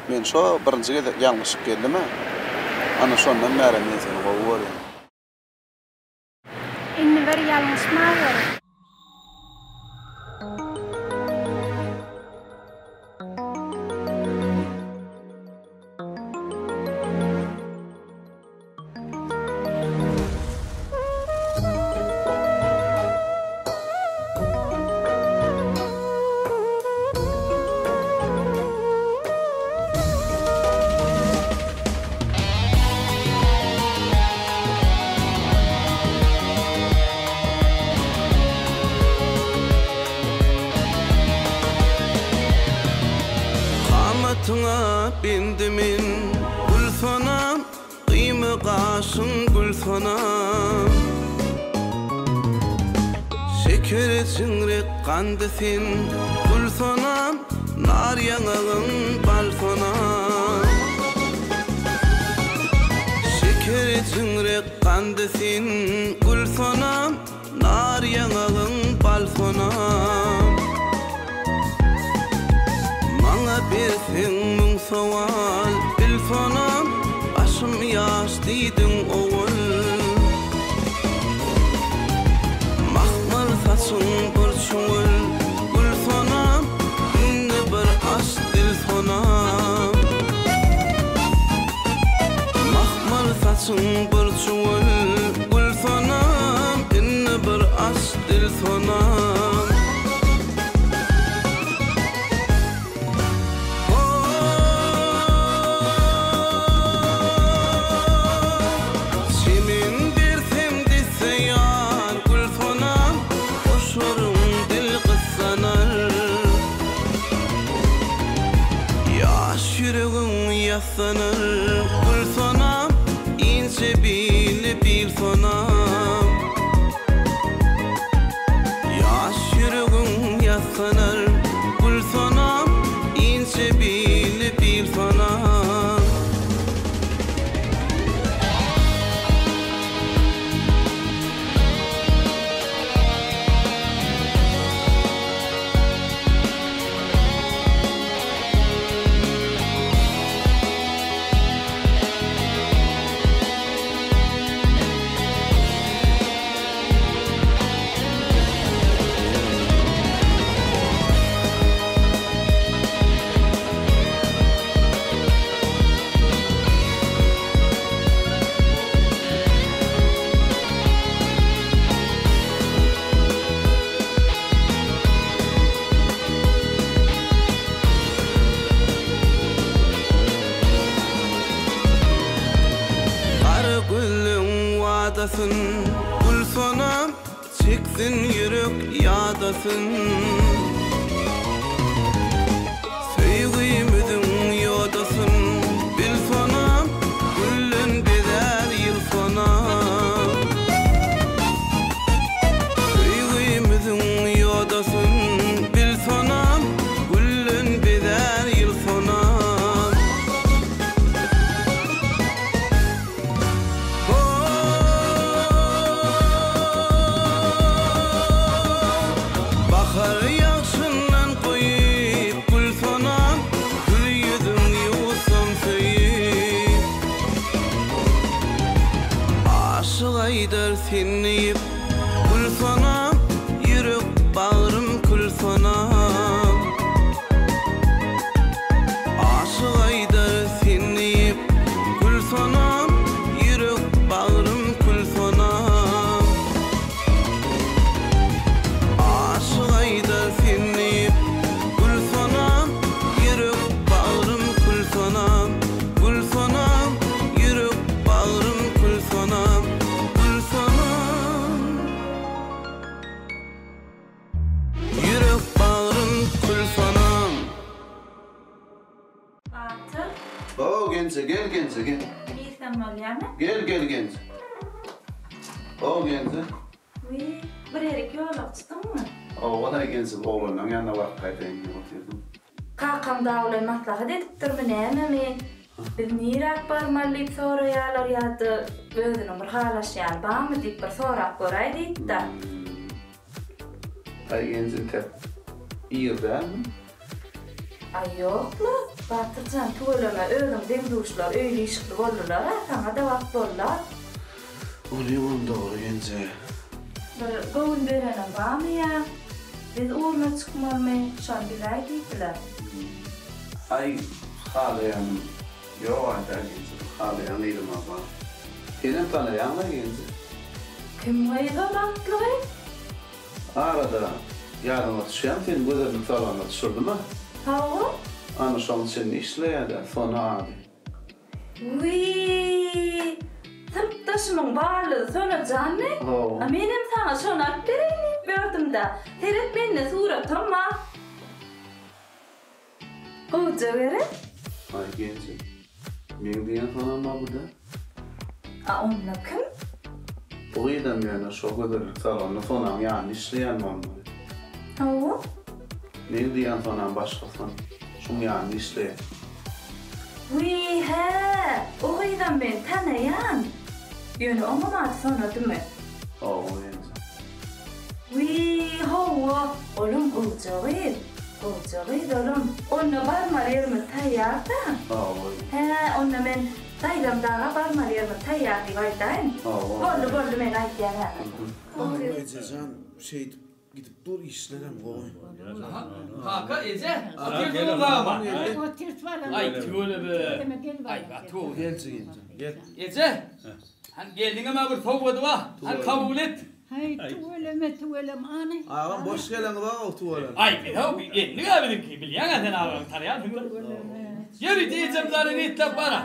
men şo birinji gezek ýalňyşyp geldim-ä. Ana şondan bärem men seni gowy görýän. Indi bir ýalňyşmaweri. Kamatyňa bendi men, gül sonam, gyýma. gaşyň gül sonam. Şekere çiňrek gandy sen gül sonam, Nar ýaňagyň bal sonam. Şekere çiňrek gandy sen gül sonam, Nar ýaňagyň bal sonam. Maňa berseň müň sowal bil sonam, Başym ýaş diýdiň owal. Mahmal saçyň bir çuwal gül sonam, Indi bir aç dil sonam. Mahmal saçyň bir çuwal gül sonam, Indi bir aç dil sonam. Çemen bersem desse ýar gül sonam, Goşaryň dil gyssanar. Ýaş ýüregiň ýassanar gül sonam, Inçe billi bil sonam. Ýaş ýüregiň ýassanar gül sonam, Inçe billi bil sonam. Gara gözleň wadasyn Gülsonam çeksin ýürek ýadasyn. Söýgimiziň ýodasyn bil sonam, Gülden bezär ýyl sonam. Söýgimiziň ýodasyn bil sonam, Gülden bezär ýyl sonam. Bahar ýagşyndan guýup gül sonam, Gül ýüzüň ýuwsam söýüp. Aşyk aýdar sen diýip gül sonam, Ýürek bagrym kül sonam. Aşyk aýdar sen diýip gül sonam, Ýürek bagrym kül sonam. Aşyk aýdar sen diýip gül sonam, Ýürek bagrym kül sonam, gül sonam, Ýürek bagrym kül sonam, gül sonam. Ýürek bagrym kül sonam. Batyr. Ho Genje gel Genje gel. Girsem bolýamy? Gel gel Genje. Ho Genje. Wiý, bir ýerik ýola çykdyňmy? Hawa-da Genje oglanlaň ýanyna baryp gaýdaýyn diýip otyrdym. Kakam dagy bilen maslahat edipdirmi nämemi? Biz niräk barmaly diýip soraýarlar ýa-da özüniň bir halaşýany barmy diýip bir sorap göräý diýipdir. Aý Genje entek ir dälmi? Aý ýok-la, Batyr jan, tüweleme, özüň deň-duşlar öýli-işikli boldular-a, saňa-da wagt boldy-a. Onyňam dogry Genje. Bir göwün bereniň barmy ýa biz ugruna çykmalymy, şony biläý diýdiler. Aý, halaýanym ýog-a dä Genje, halaýan gyzym-a bar. Senem tanaýaň-la Genje. Kim gyz ol atly gyz? Arada ýadyňa düşýämi seni gözellik salonyna düşürdüm-ä. Hawa. Ana şoň içinde işleýär-dä, Sona ady. Wiý! Synpdaşymyň barlygy Sona janmy? Hawa. A menem saňa şony alyp bereýin diýip ýördüm-dä. Seret mende suratam bar. Gowja gerek? Aý genjim. Meň diýen Sonam-a bu-da. A onda kim? Bu gyzam ýöne şo gözellik salonda Sonaň ýanynda işleýän bolmaly. Hawa. Meň diýýän Sonam başga Sona. Şoň ýanynda işleýän. Wiý, hä, o gyzam men tanaýan. Ýöne oňam ady Sonadymy? Hawa, gelneje. Wiý, hawa, olam gowja gyz. Gowja gyz olam. Onda barmaly ýerimiz taýýar-da. Hawa. Hä, onda men daýzam daga barmaly ýerimiz taýýar diýip aýdaýyn. Hawa. Boldy, boldy, men aýdýan häzir. Ejejan, şeýdip Gidip dur işlerem gowy. Kaka eje otyrsyňyz agama. Otyrs balam. Aý tüweleme. Aý gaty gowy. Gel jigim gel. Eje. Han gelniňem bir sowgady bar. Han kabul et. Haý tüweleme tüweleme any. Agam boş geleňiz aw tüweleme. Aý biz haw gelnik-ä biziňki bilýäň-ä sen agaňy tanaýansyň. Ýörite ejem jany niýetläp bara.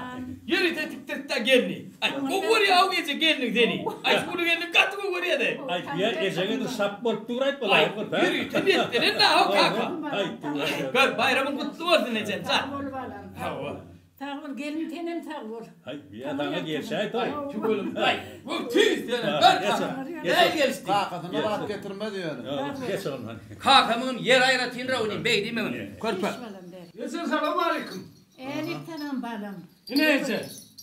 Ýörite tikdirtdä gelni. Aý gowy görýä aw eje gelniň seni. Aý şuny gelniň gaty gowy görýä-de. Aý diýä ejeňe de şap bolup dur aýt bolaý Aý ýörite niýetlenen-dä aw kaka. Gör baýramyň gutly bolsun ejem jan. Sag bol balam. Hawa. Sag bol gelin senem sag bol. Aý diýä saňa gelşäýt aý. Tüweleme. Aý bu tüýs ýöne gör kaka. Näl gelişdi. Kakasyna zat getirmez ýöne. Geç oglum hany. Kakamyňam ýeri aýratynrak inim beý diýmegin körpe. Eje salowmaleýkim. Älik salam balam. Ine eje,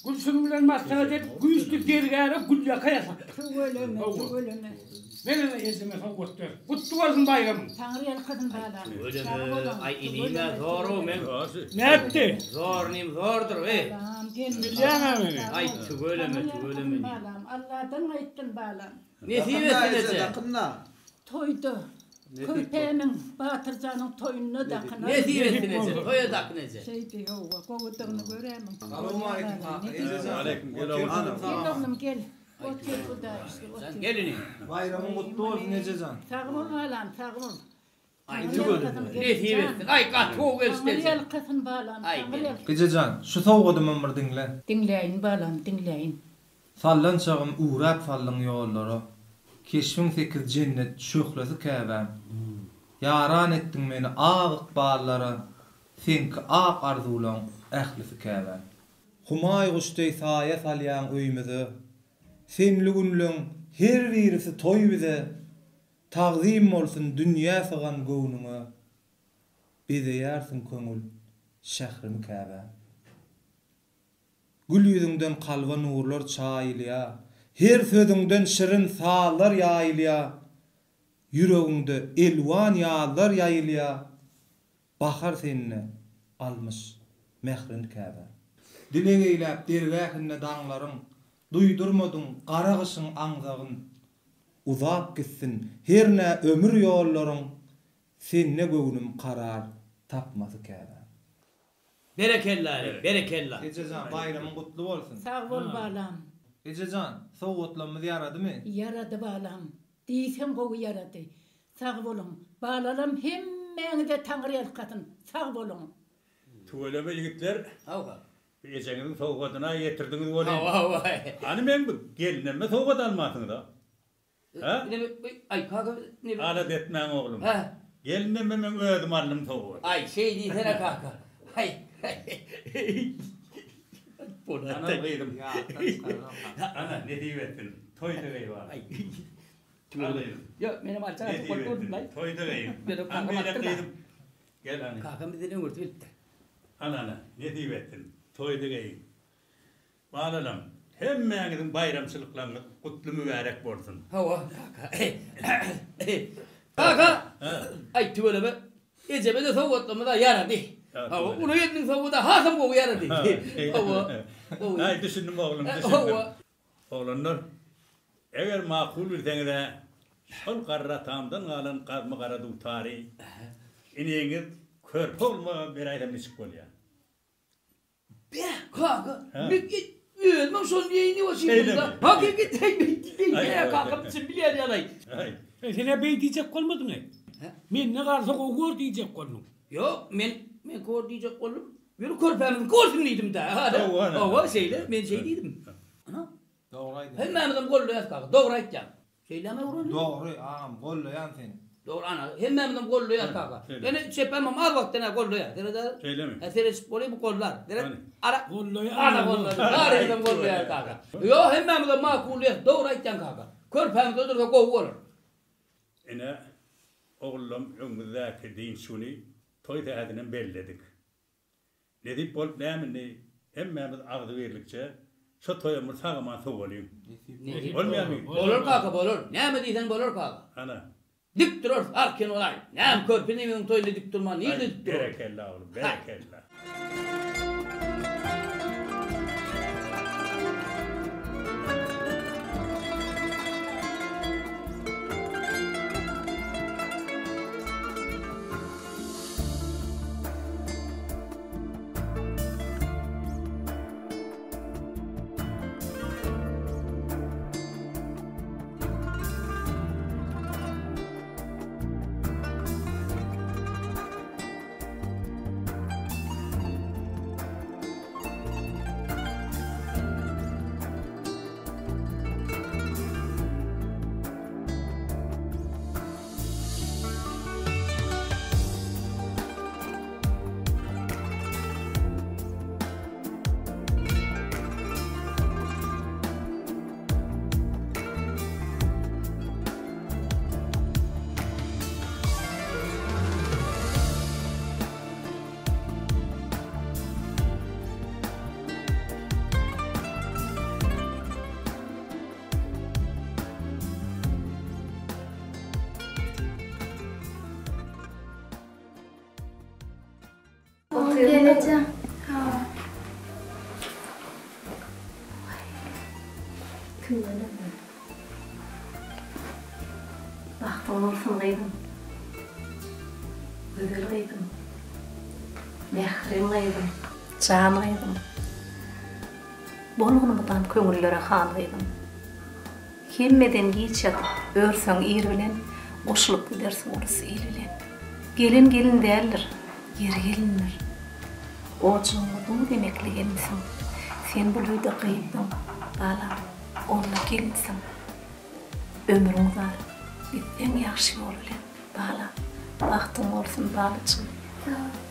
Gülsüm bilen maslahat edip güýçli zergäre gülýaka ýasatdyk. Tüweleme, tüweleme. Menem ejeme sowgat ber. Gutly bolsun baýramyň. Taňry ýalkasyn balam. Tüweleme, aý inim-ä zor-ow men. Nätdi? Zor inim zordur, eý. Balam, gelin. Bilýäň-ä meni. Aý tüweleme, tüweleme inim. Balam, Alladan gaýtdyn balam. Nesip etsin eje. Dakynda. Toýda. Körpäniň, Batyrjanyň toýunda dakynar. Nesip etsin eje, toýa dakyn eje. Şeýdi, hawa, gowudygyny görämiň. Salowmaleýkim kaka, eje jan. Aleýkim, gel oglum. Gel oglum, gel. Otur, Hudaý şükür, otur. Gel inim. Baýramyň gutly bolsun eje jan. Sag bol balam, sag bol. Aý tüweleme. Nesip etsin. Aý gaty gowy gelişdi eje. Taňry ýalkasyn balam, Taňry ýalkasyn. Eje jan, şu sowgadymam bir diňle. Diňläýin balam, diňläýin. Sallançagym üwräp saldyň ýollara, Keşbiň sekiz jennet şöhlesi käbäm. Ýaran etdiň meni ak ykballara, Seňki ak arzuwlaň ählisi käbäm. Humaý guş deý saýa salýaň öýmüze, Senli günleň her birisi toý bize, Tagzym bolsun dünýä sygan göwnüňe, Bezeýärsiň köňül şährimi käbäm. Gül ýüzüňden kalba nurlar çaýylýa, Her sözüňden şirin sazlar ýaýylýa, Ýüregiňde elwan ýazlar ýaýylýa, Bahar sende almyş mährin käbäm. Dileg eýläp dergähinde daňlaryň, Duýdurmadyň gara gyşyň aňzagyn. Uzap gitsin hernä ömür ýollaryň, Sende göwnüm karar tapmasy käbäm. Berekella inim, berekella. Ejejan baýramyň gutly bolsun. Sag bol balam. Ejejan, sowgatlarymyz ýaradymy? Ýarady balam. Diýseň gowy ýarady. Sag boluň. Balalam hemmäňize taňryýalkasyn. Sag boluň. Tüweleme ýigitler. Hawa. Bu ejeňiziň sowgadyna ýetirdiňiz welin. Hawa hawa. Hany meň bu gelnemme sowgat almansyňyz-a? Hä? Aý kaka ne. Alada etmäň oglum. Hä? Gelnemme meň özüm aldym sowgat. Aý şeý diýsene kaka. Aý. Ana gyzym. Ana nesip etsin. Toýda geý bar. Aý. Ýok menem alçak Nesip etsin. Toýda geý. Ana beýle gyzym. Gel hany. Kakam bizden öňürti bilipdir. Ana ana nesip etsin. Toýda geýiň. Balalam, hemmäňiziň baýramçylyklaryňyz gutly mübärek bolsun. Hawa, kaka. Kaka! Aý, tüweleme, ejeme-de sowgatlamyz-a ýarady. Hawa, uly gelniň sowgady hasam gowy ýarady. Hawa, gowy. Aý, düşündim oglum, düşündim. Hawa. Oglanlar, eger makul bilseňiz-ä, şol garry atamdan galan gazma gara dutary iniňiz körpe ogluma beräýsem niçik bolýar? Beh, kaka, men özümem şony diýeýin diýip otyrdym-da. Hakykat beý, kakam çyn bilýän ýaly. Sen-ä beý diýjek bolmadyň-aý. Mende galsa gowy gör diýjek bolduň. Ýok, men men kör diýjek boldum. Ýöne körpämiziňki bolsun diýdim-dä. Hawa, şeýle, men şeý diýdim. Ana. Dogry aýdýaň. Hemmämizem goldaýas kaka, dogry aýtýaň. Şeýlemi öwrendi? Dogry, agam, goldaýan seni. Dogry ana hemmämizem gollaýar kaka. Ýöne çepemem az wagtdan-a gollaýar. Sereder. Şeýlemi? Hä seredişip bolýar bu gollar. Seret. Ara. Gollaýar. Ana gollady. Barymyzam gollaýar kaka. Ýok hemmämizem makullaýas. Dogry aýtýaň kaka. Körpämiz öldürse gowy bolar. Ine, ogullam öňümizdäki dynç güni toý sähedinem belledik. Nesip bolup näme indi hemmämiz agzybirlikçe şo toýa bir sag-aman sowalyň. Nesip Bolmaýarmy? Bolar kaka bolar. Näme diýseň bolar kaka. Ana. Dik durarys arkaýyn bolaý. Näme körpe inimiziň toýunda dik durman nirde dik durarys. Berekella oglum, berekella. Gelneje. Hawa. Tüweleme. Bagtyň bolsun gyzym. Gözel gyzym. Mährem gyzym. Jan gyzym. Bolgun mydam köňüllere han gyzym. Hemmeden giç ýatyp, örseň ir bilen, Goşulyp gidersiň ulus il bilen. Gelen gelin däldir, ýeri gelindir. Ojagyňa duz emekli gelinsiň. Sen bul öýde gyzdyň, balam, onda gelinsiň. Ömrüň uzar, gitseň ýagşy ýol bilen, balam, Bagtyň bolsun, balajygym. Sag bol.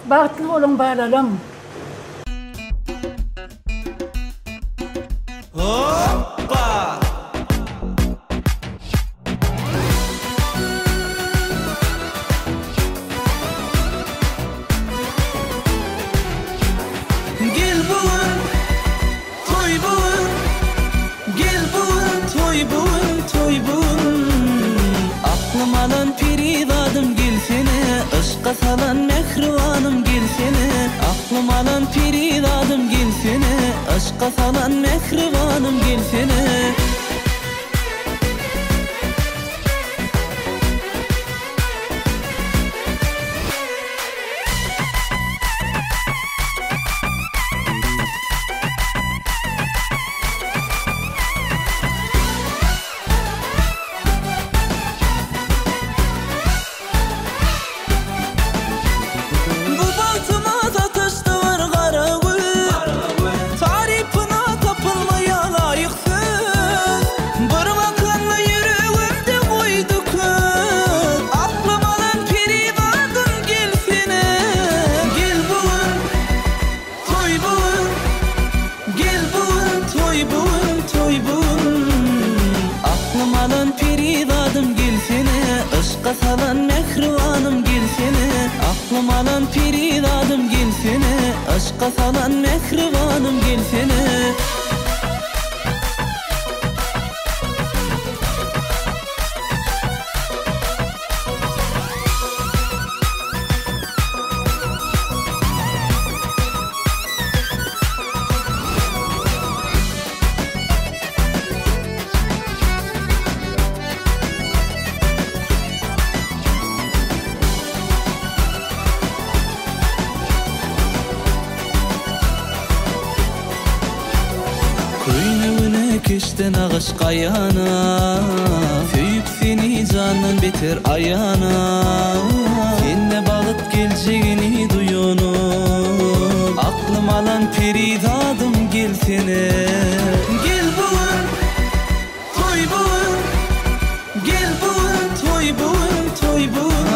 Bagtly boluň balalam. Hoppa! Gel bu gün, toý bu gün, Gel bu gün, toý bu gün, toý bu gün. Aklym alan perizadym gelsene, Yşka salan mähribanym gelsene. Aklym alan perizadym gelsene, Yşka salan mähribanym gelsene. Bu bagtyma sataşdy bir gara gül, Tarypyna tapylmaýar laýyk söz. Bir bakanda ýüregimde goýdy köz, Aklym alan perizadym gelsene. Gel bu gün, toý bu gün, Gel bu gün, toý bu gün, toý bu gün. Aklym alan perizadym gelsene, Yşka salan mähribanym gelsene. Aklym alan perizadym gelsene, Yşka salan mähribanym gelsene. Köýnegine keşde nagyş gaýana, Söýüp seni jandan beter aýana. Sende bagt geljegini duýanok, Aklym alan perizadym. gelsene. Gel bu gün, toý bu gün, Gel bu gün, toý bu gün, toý bu gün.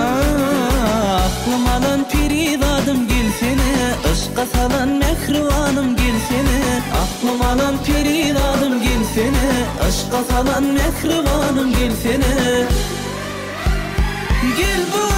Aklym alan perizadym gelsene, Yşka salan mähribanym gelsene. Aklym alan perizadym gelsene, Yşka salan mähribanym gelsene. Gel bu.